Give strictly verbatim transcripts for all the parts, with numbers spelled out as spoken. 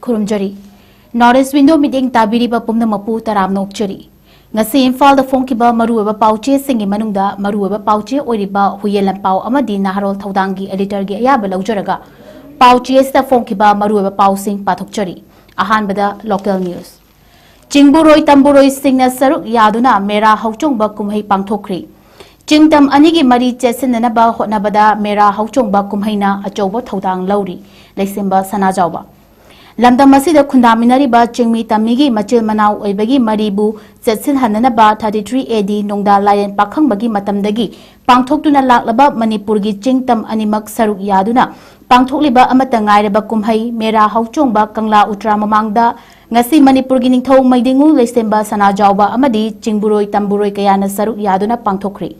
ꯈꯨꯔꯨꯝꯖꯔꯤ꯫ North East Window ꯃꯤꯠꯌꯦꯡ ꯇꯥꯕꯤꯔꯤꯕ ꯄꯨꯝꯅꯃꯛꯄꯨ ꯇꯔꯥꯝꯅ ꯑꯣꯛꯆꯔꯤ꯫ ꯉꯁꯤ ꯏꯝꯐꯥꯜꯗ ꯐꯣꯡꯈꯤꯕ ꯃꯔꯨꯑꯣꯏꯕ ꯄꯥꯎꯆꯦꯁꯤꯡꯒꯤ ꯃꯅꯨꯡꯗ ꯃꯔꯨꯑꯣꯏꯕ ꯄꯥꯎꯆꯦ ꯑꯣꯏꯔꯤꯕ ꯍꯨꯌꯦꯟ ꯂꯟꯄꯥꯎ ꯑꯃꯗꯤ ꯅꯍꯥꯔꯣꯜ ꯊꯧꯗꯥꯡꯒꯤ editorꯒꯤ ꯑꯌꯥꯕ ꯂꯧꯖꯔꯒ ꯄꯥꯎꯆꯦ ꯑꯁꯤꯗ ꯐꯣꯡꯈꯤꯕ ꯃꯔꯨꯑꯣꯏꯕ ꯄꯥꯎꯁꯤꯡ ꯄꯥꯊꯣꯛꯆꯔꯤ꯫ ꯑꯍꯥꯟꯕꯗ local news꯫ ꯆꯤꯡꯕꯨꯔꯣꯏ ꯇꯝꯕꯨꯔꯣꯏꯁꯤꯡꯅ ꯁꯔꯨꯛ ꯌꯥꯗꯨꯅ ꯃꯦꯔꯥ ꯍꯧꯆꯣꯡꯕ ꯀꯨꯝꯍꯩ ꯄꯥꯡꯊꯣꯛꯈ꯭ꯔꯤ꯫ ꯆꯤꯡ ꯇꯝ ꯑꯅꯤꯒꯤ ꯃꯔꯤ ꯆꯦꯠꯁꯤꯟꯅꯅꯕ ꯍꯣꯠꯅꯕꯗ ꯃꯦꯔꯥ ꯍꯧꯆꯣꯡꯕ ꯀꯨꯝꯍꯩꯅ ꯑꯆꯧꯕ ꯊꯧꯗꯥꯡ ꯂꯧꯔꯤ꯫ ꯂꯩꯁꯦꯝꯕ ꯁꯅꯥꯖꯥꯎꯕ꯫ ꯂꯝꯗꯝ ꯑꯁꯤꯗ ꯈꯨꯟꯗꯥꯃꯤꯟꯅꯔꯤꯕ ꯆꯤꯡꯃꯤ ꯇꯝꯃꯤꯒꯤ ꯃꯆꯤꯜ ꯃꯅꯥꯎ ꯑꯣꯏꯕꯒꯤ ꯃꯔꯤꯕꯨ ꯆꯦꯠꯁꯤꯟꯍꯟꯅꯅꯕ thirty three A D ꯅꯣꯡꯗꯥ ꯂꯥꯏꯔꯦꯟ ꯄꯥꯈꯪꯕꯒꯤ ꯃꯇꯝꯗꯒꯤ ꯄꯥꯡꯊꯣꯛꯇꯨꯅ ꯂꯥꯛꯂꯕ ꯃꯅꯤꯄꯨꯔꯒꯤ ꯆꯤꯡ ꯇꯝ ꯑꯅꯤꯃꯛ ꯁꯔꯨꯛ ꯌꯥꯗꯨꯅ ꯄꯥꯡꯊꯣꯛꯂꯤꯕ ꯑꯃꯠꯇ ꯉꯥꯏꯔꯕ ꯀꯨꯝꯍꯩ ꯃꯦꯔꯥ ꯍꯧꯆꯣꯡꯕ ꯀꯪꯂꯥ ꯎꯇ꯭ꯔꯥ ꯃꯃꯥꯡꯗ ꯉꯁꯤ ꯃꯅꯤꯄꯨꯔꯒꯤ ꯅꯤꯡꯊꯧ ꯃꯩꯗꯤꯡꯉꯨ ꯂꯩꯁꯦꯝꯕ ꯁꯅꯥꯖꯥꯎꯕ ꯑꯃꯗꯤ ꯆꯤꯡꯕꯨꯔꯣꯏ ꯇꯝꯕꯨꯔꯣꯏ ꯀꯌꯥꯅ ꯁꯔꯨꯛ ꯌꯥꯗꯨꯅ ꯄꯥꯡꯊꯣꯛꯈ꯭ꯔꯤ꯫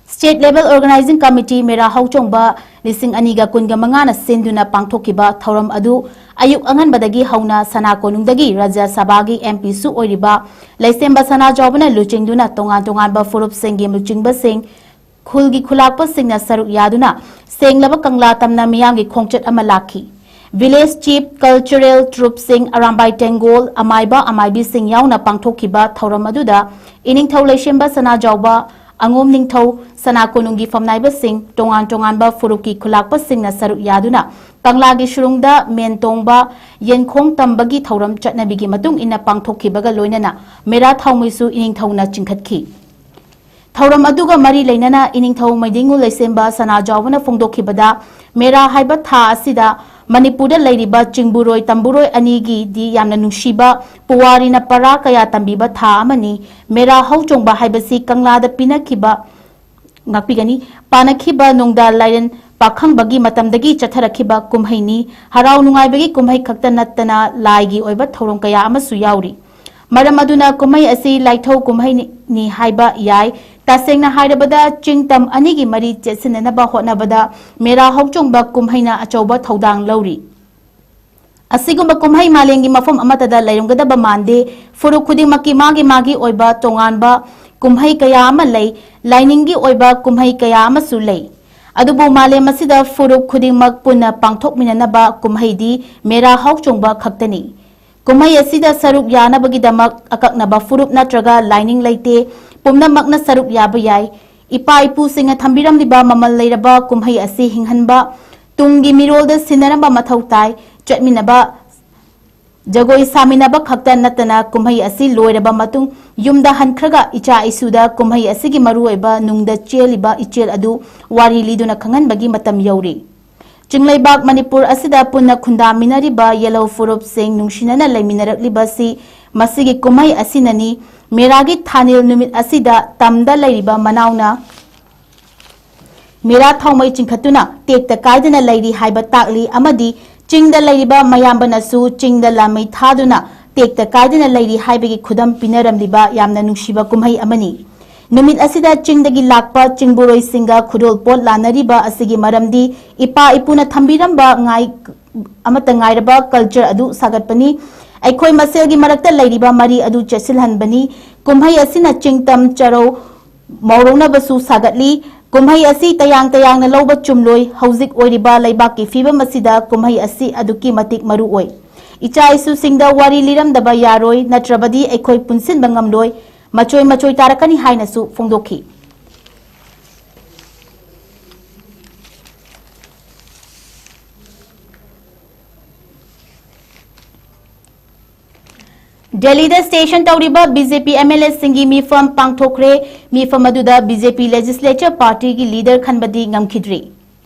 State Level Organizing Committee ꯃꯦꯔꯥ ꯍꯧꯆꯣꯡꯕ ꯂꯤꯁꯤꯡ ꯑꯅꯤꯒ ꯀꯨꯟꯒ ꯃꯉꯥꯅ ꯁꯤꯟꯗꯨꯅ ꯄꯥꯡꯊꯣꯛꯈꯤꯕ ꯊꯧꯔꯝ ꯑꯗꯨ ꯑꯌꯨꯛ ꯑꯉꯟꯕꯗꯒꯤ ꯍꯧꯅ ꯁꯅꯥ ꯀꯣꯅꯨꯡꯗꯒꯤ ꯔꯥꯖ꯭ꯌ ꯁꯚꯥꯒꯤ M Pꯁꯨ ꯑꯣꯏꯔꯤꯕ ꯂꯩꯁꯦꯝꯕ ꯁꯅꯥꯖꯥꯎꯕꯅ ꯂꯨꯆꯤꯡꯗꯨꯅ ꯇꯣꯉꯥꯟ ꯇꯣꯉꯥꯟꯕ ꯐꯨꯔꯨꯞꯁꯤꯡꯒꯤ ꯂꯨꯆꯤꯡꯕꯁꯤꯡ, ꯈꯨꯜꯒꯤ ꯈꯨꯂꯥꯛꯄꯁꯤꯡꯅ ꯁꯔꯨꯛ ꯌꯥꯗꯨꯅ ꯁꯦꯡꯂꯕ ꯀꯪꯂꯥ ꯇꯝꯅ ꯃꯤꯌꯥꯝꯒꯤ ꯈꯣꯡꯆꯠ ꯑꯃ ꯂꯥꯛꯈꯤ꯫ Village Chief, Cultural Troupeꯁꯤꯡ, ꯑꯔꯥꯝꯕꯥꯏ ꯇꯦꯡꯒꯣꯜ, ꯑꯃꯥꯏꯕ ꯑꯃꯥꯏꯕꯤꯁꯤꯡ ꯌꯥꯎꯅ ꯄꯥꯡꯊꯣꯛꯈꯤꯕ ꯊꯧꯔꯝ ꯑꯗꯨꯗ ꯏꯅꯤꯡꯊꯧ ꯂꯩꯁꯦꯝꯕ ꯁꯅꯥꯖꯥꯎꯕ, ꯑꯉꯣꯝ ꯅꯤꯡꯊꯧ, ꯁꯅꯥ ꯀꯣꯅꯨꯡꯒꯤ ꯐꯝꯅꯥꯏꯕꯁꯤꯡ, ꯇꯣꯉꯥꯟ ꯇꯣꯉꯥꯟꯕ ꯐꯨꯔꯨꯞꯀꯤ ꯈꯨꯂꯥꯛꯄꯁꯤꯡꯅ ꯁꯔꯨꯛ ꯌꯥꯗꯨꯅ ꯀꯪꯂꯥꯒꯤ ꯁꯨꯔꯨꯡꯗ ꯃꯦꯟ ꯇꯣꯡꯕ, ꯌꯦꯟꯈꯣꯡ ꯇꯝꯕꯒꯤ ꯊꯧꯔꯝ ꯆꯠꯅꯕꯤꯒꯤ ꯃꯇꯨꯡ ꯏꯟꯅ ꯄꯥꯡꯊꯣꯛꯈꯤꯕꯒ ꯂꯣꯏꯅꯅ ꯃꯦꯔꯥ ꯊꯥꯎꯃꯩꯁꯨ ꯏꯅꯤꯡꯊꯧꯅ ꯆꯤꯡꯈꯠꯈꯤ꯫ ꯊꯧꯔꯝ ꯑꯗꯨꯒ ꯃꯔꯤ ꯂꯩꯅꯅ ꯏꯅꯤꯡꯊꯧ ꯃꯩꯗꯤꯡꯉꯨ ꯂꯩꯁꯦꯝꯕ ꯁꯅꯥꯖꯥꯎꯕꯅ ꯐꯣꯡꯗꯣꯛꯈꯤꯕꯗ, ꯃꯦꯔꯥ ꯍꯥꯏꯕ ꯊꯥ ꯑꯁꯤꯗ ꯃꯅꯤꯄꯨꯔꯗ ꯂꯩꯔꯤꯕ ꯆꯤꯡꯕꯨꯔꯣꯏ ꯇꯝꯕꯨꯔꯣꯏ ꯑꯅꯤꯒꯤꯗꯤ ꯌꯥꯝꯅ ꯅꯨꯡꯁꯤꯕ, ꯄꯨꯋꯥꯔꯤꯅ ꯄꯔꯥ ꯀꯌꯥ ꯇꯝꯕꯤꯕ ꯊꯥ ꯑꯃꯅꯤ꯫ ꯃꯦꯔꯥ ꯍꯧꯆꯣꯡꯕ ꯍꯥꯏꯕꯁꯤ ꯀꯪꯂꯥꯗ ꯄꯤꯅꯈꯤꯕ, ꯉꯥꯛꯄꯤꯒꯅꯤ, ꯄꯥꯅꯈꯤꯕ ꯅꯣꯡꯗꯥ ꯂꯥꯏꯔꯦꯟ ꯄꯥꯈꯪꯕꯒꯤ ꯃꯇꯝꯗꯒꯤ ꯆꯠꯊꯔꯛꯈꯤꯕ ꯀꯨꯝꯍꯩꯅꯤ꯫ ꯍꯔꯥꯎ ꯅꯨꯡꯉꯥꯏꯕꯒꯤ ꯀꯨꯝꯍꯩ ꯈꯛꯇ ꯅꯠꯇꯅ ꯂꯥꯏꯒꯤ ꯑꯣꯏꯕ ꯊꯧꯔꯝ ꯀꯌꯥ ꯑꯃꯁꯨ ꯌꯥꯎꯔꯤ꯫ ꯃꯔꯝ ꯑꯗꯨꯅ ꯀꯨꯝꯍꯩ ꯑꯁꯤ ꯂꯥꯏꯊꯧ ꯀꯨꯝꯍꯩꯅꯤ ꯍꯥꯏꯕ ꯌꯥꯏ꯫ ꯇꯁꯦꯡꯅ ꯍꯥꯏꯔꯕꯗ ꯆꯤꯡ ꯇꯝ ꯑꯅꯤꯒꯤ ꯃꯔꯤ ꯆꯦꯠꯁꯤꯟꯅꯅꯕ ꯍꯣꯠꯅꯕꯗ ꯃꯦꯔꯥ ꯍꯧꯆꯣꯡꯕ ꯀꯨꯝꯍꯩꯅ ꯑꯆꯧꯕ ꯊꯧꯗꯥꯡ ꯂꯧꯔꯤ꯫ ꯑꯁꯤꯒꯨꯝꯕ ꯀꯨꯝꯍꯩ ꯃꯥꯂꯦꯝꯒꯤ ꯃꯐꯝ ꯑꯃꯠꯇꯗ ꯂꯩꯔꯝꯒꯗꯕ ꯃꯥꯟꯗꯦ꯫ ꯐꯨꯔꯨꯞ ꯈꯨꯗꯤꯡꯃꯛꯀꯤ ꯃꯥꯒꯤ ꯃꯥꯒꯤ ꯑꯣꯏꯕ ꯇꯣꯉꯥꯟꯕ ꯀꯨꯝꯍꯩ ꯀꯌꯥ ꯑꯃ ꯂꯩ꯫ ꯂꯥꯏꯅꯤꯡꯒꯤ ꯑꯣꯏꯕ ꯀꯨꯝꯍꯩ ꯀꯌꯥ ꯑꯃꯁꯨ ꯂꯩ꯫ ꯑꯗꯨꯕꯨ ꯃꯥꯂꯦꯝ ꯑꯁꯤꯗ ꯐꯨꯔꯨꯞ ꯈꯨꯗꯤꯡꯃꯛ ꯄꯨꯟꯅ ꯄꯥꯡꯊꯣꯛꯃꯤꯟꯅꯅꯕ ꯀꯨꯝꯍꯩꯗꯤ ꯃꯦꯔꯥ ꯍꯥꯎꯆꯣꯡꯕ ꯈꯛꯇꯅꯤ꯫ ꯀꯨꯝꯍꯩ ꯑꯁꯤꯗ ꯁꯔꯨꯛ ꯌꯥꯅꯕꯒꯤꯗꯃꯛ ꯑꯀꯛꯅꯕ ꯐꯨꯔꯨꯞ ꯅꯠꯇ꯭ꯔꯒ ꯂꯥꯏꯅꯤꯡ ꯂꯩꯇꯦ, ꯄꯨꯝꯅꯃꯛꯅ ꯁꯔꯨꯛ ꯌꯥꯕ ꯌꯥꯏ꯫ ꯏꯄꯥ ꯏꯄꯨꯁꯤꯡꯅ ꯊꯝꯕꯤꯔꯝꯂꯤꯕ ꯃꯃꯜ ꯂꯩꯔꯕ ꯀꯨꯝꯍꯩ ꯑꯁꯤ ꯍꯤꯡꯍꯟꯕ, ꯇꯨꯡꯒꯤ ꯃꯤꯔꯣꯜꯗ ꯁꯤꯟꯅꯔꯝꯕ ꯃꯊꯧ ꯇꯥꯏ꯫ ꯆꯠꯃꯤꯟꯅꯕ, ꯖꯒꯣꯏ ꯁꯥꯃꯤꯟꯅꯕ ꯈꯛꯇ ꯅꯠꯇꯅ ꯀꯨꯝꯍꯩ ꯑꯁꯤ ꯂꯣꯏꯔꯕ ꯃꯇꯨꯡ ꯌꯨꯝꯗ ꯍꯟꯈ꯭ꯔꯒ ꯏꯆꯥ ꯏꯁꯨꯗ ꯀꯨꯝꯍꯩ ꯑꯁꯤꯒꯤ ꯃꯔꯨꯑꯣꯏꯕ ꯅꯨꯡꯗ ꯆꯦꯜꯂꯤꯕ ꯏꯆꯦꯜ ꯑꯗꯨ ꯋꯥꯔꯤ ꯂꯤꯗꯨꯅ ꯈꯪꯍꯟꯕꯒꯤ ꯃꯇꯝ ꯌꯧꯔꯤ꯫ ꯆꯤꯡꯂꯩꯕꯥꯛ ꯃꯅꯤꯄꯨꯔ ꯑꯁꯤꯗ ꯄꯨꯟꯅ ꯈꯨꯟꯗꯥꯃꯤꯟꯅꯔꯤꯕ ꯌꯦꯜꯍꯧ ꯐꯨꯔꯨꯞꯁꯤꯡ ꯅꯨꯡꯁꯤꯅꯅ ꯂꯩꯃꯤꯟꯅꯔꯛꯂꯤꯕꯁꯤ ꯃꯁꯤꯒꯤ ꯀꯨꯝꯍꯩ ꯑꯁꯤꯅꯅꯤ꯫ ꯃꯦꯔꯥꯒꯤ ꯊꯥꯅꯤꯜ ꯅꯨꯃꯤꯠ ꯑꯁꯤꯗ ꯇꯝꯗ ꯂꯩꯔꯤꯕ ꯃꯅꯥꯎꯅ ꯃꯦꯔꯥ ꯊꯥꯎꯃꯩ ꯆꯤꯡꯈꯠꯇꯨꯅ ꯇꯦꯛꯇ ꯀꯥꯏꯗꯅ ꯂꯩꯔꯤ ꯍꯥꯏꯕ ꯇꯥꯛꯂꯤ ꯑꯃꯗꯤ ꯆꯤꯡꯗ ꯂꯩꯔꯤꯕ ꯃꯌꯥꯝꯕꯅꯁꯨ ꯆꯤꯡꯗ ꯂꯥꯃꯩ ꯊꯥꯗꯨꯅ ꯇꯦꯛꯇ ꯀꯥꯏꯗꯅ ꯂꯩꯔꯤ ꯍꯥꯏꯕꯒꯤ ꯈꯨꯗꯝ ꯄꯤꯅꯔꯝꯂꯤꯕ ꯌꯥꯝꯅ ꯅꯨꯡꯁꯤꯕ ꯀꯨꯝꯍꯩ ꯑꯃꯅꯤ꯫ ꯅꯨꯃꯤꯠ ꯑꯁꯤꯗ ꯆꯤꯡꯗꯒꯤ ꯂꯥꯛꯄ ꯆꯤꯡꯕꯨꯔꯣꯏꯁꯤꯡꯒ ꯈꯨꯗꯣꯜ ꯄꯣꯠ ꯂꯥꯟꯅꯔꯤꯕ ꯑꯁꯤꯒꯤ ꯃꯔꯝꯗꯤ ꯏꯄꯥ ꯏꯄꯨꯅ ꯊꯝꯕꯤꯔꯝꯕ ꯉꯥꯏ-, ꯑꯃꯠꯇ ꯉꯥꯏꯔꯕ culture ꯑꯗꯨ ꯁꯥꯒꯠꯄꯅꯤ꯫ ꯑꯩꯈꯣꯏ ꯃꯁꯦꯜꯒꯤ ꯃꯔꯛꯇ ꯂꯩꯔꯤꯕ ꯃꯔꯤ ꯑꯗꯨ ꯆꯦꯠꯁꯤꯜꯍꯟꯕꯅꯤ꯫ ꯀꯨꯝꯍꯩ ꯑꯁꯤꯅ ꯆꯤꯡꯇꯝ ꯆꯔꯧ ꯃꯧꯔꯧꯅꯕꯁꯨ ꯁꯥꯒꯠꯂꯤ꯫ ꯀꯨꯝꯍꯩ ꯑꯁꯤ ꯇꯌꯥꯡ ꯇꯌꯥꯡꯅ ꯂꯧꯕ ꯆꯨꯝꯂꯣꯏ꯫ ꯍꯧꯖꯤꯛ ꯑꯣꯏꯔꯤꯕ ꯂꯩꯕꯥꯛꯀꯤ ꯐꯤꯕꯝ ꯑꯁꯤꯗ ꯀꯨꯝꯍꯩ ꯑꯁꯤ ꯑꯗꯨꯛꯀꯤ ꯃꯇꯤꯛ ꯃꯔꯨ ꯑꯣꯏ꯫ ꯏꯆꯥ ꯏꯁꯨꯁꯤꯡꯗ ꯋꯥꯔꯤ ꯂꯤꯔꯝꯗꯕ ꯌꯥꯔꯣꯏ, ꯅꯠꯇ꯭ꯔꯕꯗꯤ ꯑꯩꯈꯣꯏ ꯄꯨꯟꯁꯤꯟꯕ ꯉꯝꯂꯣꯏ, ꯃꯆꯣꯏ ꯃꯆꯣꯏ ꯇꯥꯔꯛꯀꯅꯤ ꯍꯥꯏꯅꯁꯨ ꯐꯣꯡꯗꯣꯛꯈꯤ꯫ ꯗꯦꯜꯂꯤꯗ station ꯇꯧꯔꯤꯕ BJP MLAꯁꯤꯡꯒꯤ ꯃꯤꯐꯝ ꯄꯥꯡꯊꯣꯛꯈ꯭ꯔꯦ꯫ ꯃꯤꯐꯝ ꯑꯗꯨꯗ BJP legislature partyꯒꯤ leader ꯈꯟꯕꯗꯤ ꯉꯝꯈꯤꯗ꯭ꯔꯤ꯫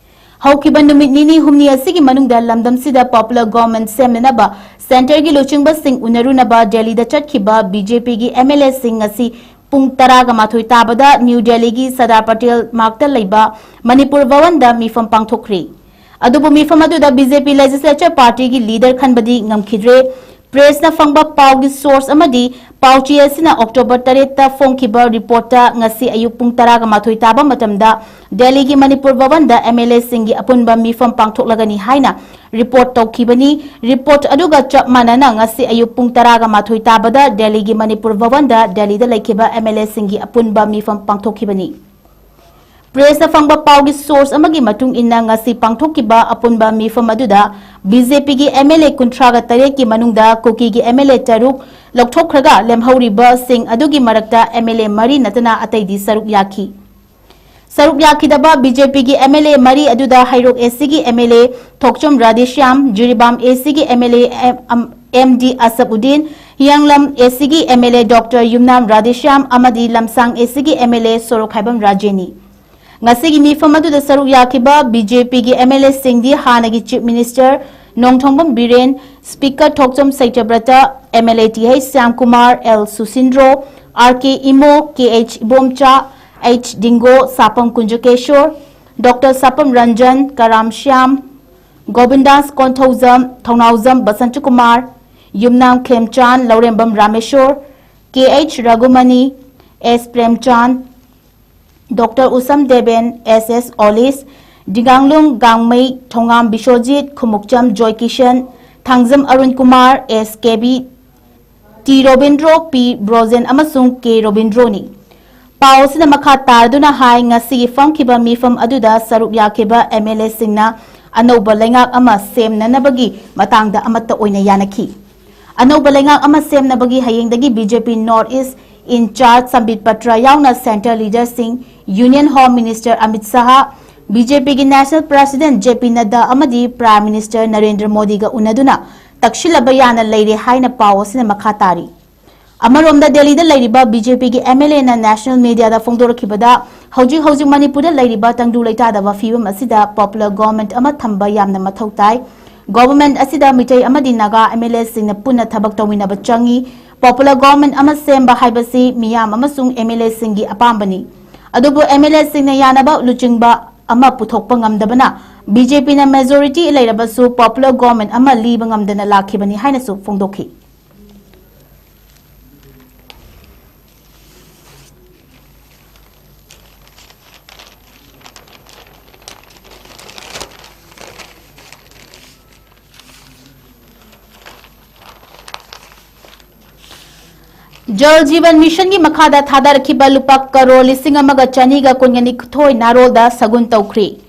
ꯍꯧꯈꯤꯕ ꯅꯨꯃꯤꯠ ꯅꯤꯅꯤ ꯍꯨꯝꯅꯤ ꯑꯁꯤꯒꯤ ꯃꯅꯨꯡꯗ ꯂꯝꯗꯝꯁꯤꯗ popular government ꯁꯦꯝꯅꯅꯕ centreꯒꯤ ꯂꯨꯆꯤꯡꯕꯁꯤꯡ ꯎꯅꯔꯨꯅꯕ ꯗꯦꯜꯂꯤꯗ ꯆꯠꯈꯤꯕ BJPꯒꯤ MLAꯁꯤꯡ ꯉꯁꯤ ꯄꯨꯡ ꯇꯔꯥꯒ ꯃꯥꯊꯣꯏ ꯇꯥꯕꯗ ꯅ꯭ꯌꯨ ꯗꯦꯜꯂꯤꯒꯤ ꯁꯔꯗꯥꯔ ꯄꯇꯦꯜ ꯃꯥꯔꯛꯇ ꯂꯩꯕ ꯃꯅꯤꯄꯨꯔ ꯚꯋꯟꯗ ꯃꯤꯐꯝ ꯄꯥꯡꯊꯣꯛꯈ꯭ꯔꯤ꯫ ꯑꯗꯨꯕꯨ ꯃꯤꯐꯝ ꯑꯗꯨꯗ BJP legislature partyꯒꯤ leader ꯈꯟꯕꯗꯤ ꯉꯝꯈꯤꯗ꯭ꯔꯦ꯫ Pressꯅ ꯐꯪꯕ ꯄꯥꯎꯒꯤ source ꯑꯃꯗꯤ ꯄꯥꯎꯆꯦ ꯑꯁꯤꯅ October ꯇꯔꯦꯠꯇ ꯐꯣꯡꯈꯤꯕ reportꯇ ꯉꯁꯤ ꯑꯌꯨꯛ ꯄꯨꯡ ꯇꯔꯥꯒ ꯃꯥꯊꯣꯏ ꯇꯥꯕ ꯃꯇꯝꯗ ꯗꯦꯜꯂꯤꯒꯤ ꯃꯅꯤꯄꯨꯔ ꯚꯋꯟꯗ MLAꯁꯤꯡꯒꯤ ꯑꯄꯨꯟꯕ ꯃꯤꯐꯝ ꯄꯥꯡꯊꯣꯛꯂꯒꯅꯤ ꯍꯥꯏꯅ report ꯇꯧꯈꯤꯕꯅꯤ꯫ Report ꯑꯗꯨꯒ ꯆꯞ ꯃꯥꯟꯅꯅ ꯉꯁꯤ ꯑꯌꯨꯛ ꯄꯨꯡ ꯇꯔꯥꯒ ꯃꯥꯊꯣꯏ ꯇꯥꯕꯗ ꯗꯦꯜꯂꯤꯒꯤ ꯃꯅꯤꯄꯨꯔ ꯚꯋꯟꯗ ꯗꯦꯜꯂꯤꯗ ꯂꯩꯈꯤꯕ MLAꯁꯤꯡꯒꯤ ꯑꯄꯨꯟꯕ ꯃꯤꯐꯝ ꯄꯥꯡꯊꯣꯛꯈꯤꯕꯅꯤ꯫ ꯄ꯭ꯔꯦꯁꯇ ꯐꯪꯕ ꯄꯥꯎꯒꯤ ꯁꯣꯔꯁ ꯑꯃꯒꯤ ꯃꯇꯨꯡ ꯏꯟꯅ, ꯉꯁꯤ ꯄꯥꯡꯊꯣꯛꯈꯤꯕ ꯑꯄꯨꯟꯕ ꯃꯤꯐꯝ ꯑꯗꯨꯗ ꯕꯤ ꯖꯦ ꯄꯤꯒꯤ ꯑꯦꯝ ꯑꯦꯜ ꯑꯦ ꯀꯨꯟꯊ꯭ꯔꯥꯒ ꯇꯔꯦꯠꯀꯤ ꯃꯅꯨꯡꯗ ꯀꯨꯀꯤꯒꯤ ꯑꯦꯝ ꯑꯦꯜ ꯑꯦ ꯇꯔꯨꯛ ꯂꯧꯊꯣꯛꯈ꯭ꯔꯒ, ꯂꯦꯝꯍꯧꯔꯤꯕꯁꯤꯡ ꯑꯗꯨꯒꯤ ꯃꯔꯛꯇ ꯑꯦꯝ ꯑꯦꯜ ꯑꯦ ꯃꯔꯤ ꯅꯠꯇꯅ ꯑꯇꯩꯗꯤ ꯁꯔꯨꯛ ꯌꯥꯈꯤ꯫ ꯁꯔꯨꯛ ꯌꯥꯈꯤꯗꯕ ꯕꯤ ꯖꯦ ꯄꯤꯒꯤ ꯑꯦꯝ ꯑꯦꯜ ꯑꯦ ꯃꯔꯤ ꯑꯗꯨꯗ ꯍꯩꯔꯣꯛ ꯑꯦ ꯁꯤꯒꯤ M L A Thokchom Radheshyam, Jiribam A ꯁꯤꯒꯤ M L A M D Ashab Uddin, Hiyanglam A ꯁꯤꯒꯤ M L A doctor Yumnam Radheshyam ꯑꯃꯗꯤ ꯂꯝꯁꯥꯡ ꯑꯦ ꯁꯤꯒꯤ ꯑꯦꯝ ꯑꯦꯜ ꯑꯦ ꯁꯣꯔꯣꯛꯈꯥꯏꯕꯝ ꯔꯥꯖꯦꯅꯤ꯫ ꯉꯁꯤꯒꯤ ꯃꯤꯐꯝ ꯑꯗꯨꯗ ꯁꯔꯨꯛ ꯌꯥꯈꯤꯕ ꯕꯤ ꯖꯦ ꯄꯤꯒꯤ ꯑꯦꯝ ꯑꯦꯜ ꯑꯦꯁꯤꯡꯗꯤ ꯍꯥꯟꯅꯒꯤ chief minister Nongthombam Biren, speaker Thokchom Satyabrata, M L A T H Shyamkumar, L Susindro, R K Imo, K H Ibomcha, H Dingo, Sapam Kunjakesor, doctor Sapam Ranjan, Karam Shyam, Govindas Konthoujam, Thounaojam Basantakumar, Yumnam Khemchand, Lourembam Rameshwar, K H Raghumani, S Premchand, doctor Usham Deben, S S Olish, Dinganglung Gangmei, Thongam Biswajit, Khumukcham Joykishan, Thangjam Arun Kumar, S Kebi, T Robindro, ꯄꯤ ꯕ꯭ꯔꯣꯖꯦꯟ ꯑꯃꯁꯨꯡ ꯀꯦ ꯔꯣꯕꯤꯟꯗ꯭ꯔꯣꯅꯤ꯫ ꯄꯥꯎ ꯑꯁꯤꯅ ꯃꯈꯥ ꯇꯥꯔꯗꯨꯅ ꯍꯥꯏ, ꯉꯁꯤꯒꯤ ꯐꯝꯈꯤꯕ ꯃꯤꯐꯝ ꯑꯗꯨꯗ ꯁꯔꯨꯛ ꯌꯥꯈꯤꯕ ꯑꯦꯝ ꯑꯦꯜ ꯑꯦꯁꯤꯡꯅ ꯑꯅꯧꯕ ꯂꯩꯉꯥꯛ ꯑꯃ ꯁꯦꯝꯅꯅꯕꯒꯤ ꯃꯇꯥꯡꯗ ꯑꯃꯠꯇ ꯑꯣꯏꯅ ꯌꯥꯅꯈꯤ꯫ ꯑꯅꯧꯕ ꯂꯩꯉꯥꯛ ꯑꯃ ꯁꯦꯝꯅꯕꯒꯤ ꯍꯌꯦꯡꯗꯒꯤ B J P north east incharge Sambit Patra ꯌꯥꯎꯅ ꯁꯦꯟꯇ꯭ꯔꯦꯜ ꯂꯤꯗꯔꯁꯤꯡ, union home minister Amit Shah, B J ꯄꯤꯒꯤ national president J P Nadda ꯑꯃꯗꯤ ꯄ꯭ꯔꯥꯏꯝ ꯃꯤꯅꯤꯁꯇꯔ ꯅꯔꯦꯟꯗ꯭ꯔ ꯃꯣꯗꯤꯒ ꯎꯅꯗꯨꯅ ꯇꯛꯁꯤꯜꯂꯕ ꯌꯥꯅ ꯂꯩꯔꯦ ꯍꯥꯏꯅ ꯄꯥꯎ ꯑꯁꯤꯅ ꯃꯈꯥ ꯇꯥꯔꯤ꯫ ꯑꯃꯔꯣꯝꯗ, ꯗꯦꯜꯂꯤꯗ ꯂꯩꯔꯤꯕ ꯕꯤ ꯖꯦ ꯄꯤꯒꯤ ꯑꯦꯝ ꯑꯦꯜ ꯑꯦꯅ ꯅꯦꯁꯅꯦꯜ ꯃꯤꯗꯤꯌꯥꯗ ꯐꯣꯡꯗꯣꯔꯛꯈꯤꯕꯗ, ꯍꯧꯖꯤꯛ ꯍꯧꯖꯤꯛ ꯃꯅꯤꯄꯨꯔꯗ ꯂꯩꯔꯤꯕ ꯇꯪꯗꯨ ꯂꯩꯇꯥꯗꯕ ꯐꯤꯕꯝ ꯑꯁꯤꯗ ꯄꯣꯄꯨꯂꯔ ꯒꯣꯚꯔꯟꯃꯦꯟꯠ ꯑꯃ ꯊꯝꯕ ꯌꯥꯝꯅ ꯃꯊꯧ ꯇꯥꯏ꯫ ꯒꯣꯚꯔꯟꯃꯦꯟꯠ ꯑꯁꯤꯗ ꯃꯤꯇꯩ ꯑꯃꯗꯤ ꯅꯥꯒꯥ ꯑꯦꯝ ꯑꯦꯜ ꯑꯦꯁꯤꯡꯅ ꯄꯨꯟꯅ ꯊꯕꯛ ꯇꯧꯃꯤꯟꯅꯕ ꯆꯪꯏ꯫ ꯄꯣꯄꯨꯂꯔ ꯒꯣꯚꯔꯟꯃꯦꯟꯠ ꯑꯃ ꯁꯦꯝꯕ ꯍꯥꯏꯕꯁꯤ ꯃꯤꯌꯥꯝ ꯑꯃꯁꯨꯡ ꯑꯦꯝ ꯑꯦꯜ ꯑꯦꯁꯤꯡꯒꯤ ꯑꯄꯥꯝꯕꯅꯤ꯫ ꯑꯗꯨꯕꯨ ꯑꯦꯝ ꯑꯦꯜ ꯑꯦꯁꯤꯡꯅ ꯌꯥꯅꯕ ꯂꯨꯆꯤꯡꯕ ꯑꯃ ꯄꯨꯊꯣꯛꯄ ꯉꯝꯗꯕꯅ ꯕꯤ ꯖꯦ ꯄꯤꯅ ꯃꯦꯖꯣꯔꯤꯇꯤ ꯂꯩꯔꯕꯁꯨ ꯄꯣꯄꯨꯂꯔ ꯒꯣꯚꯔꯟꯃꯦꯟꯠ ꯑꯃ ꯂꯤꯕ ꯉꯝꯗꯅ ꯂꯥꯛꯈꯤꯕꯅꯤ ꯍꯥꯏꯅꯁꯨ ꯐꯣꯡꯗꯣꯛꯈꯤ꯫ ꯖꯜ ꯖꯤꯕꯟ ꯃꯤꯁꯟꯒꯤ ꯃꯈꯥꯗ ꯊꯥꯗꯔꯛꯈꯤꯕ ꯂꯨꯄꯥ ꯀꯔꯣꯔ ꯂꯤꯁꯤꯡ ꯑꯃꯒ ꯆꯅꯤꯒ ꯀꯨꯟꯒ ꯅꯤꯊꯣꯏ ꯅꯥꯔꯣꯜꯗ ꯁꯒꯨꯟ ꯇꯧꯈ꯭ꯔꯤ꯫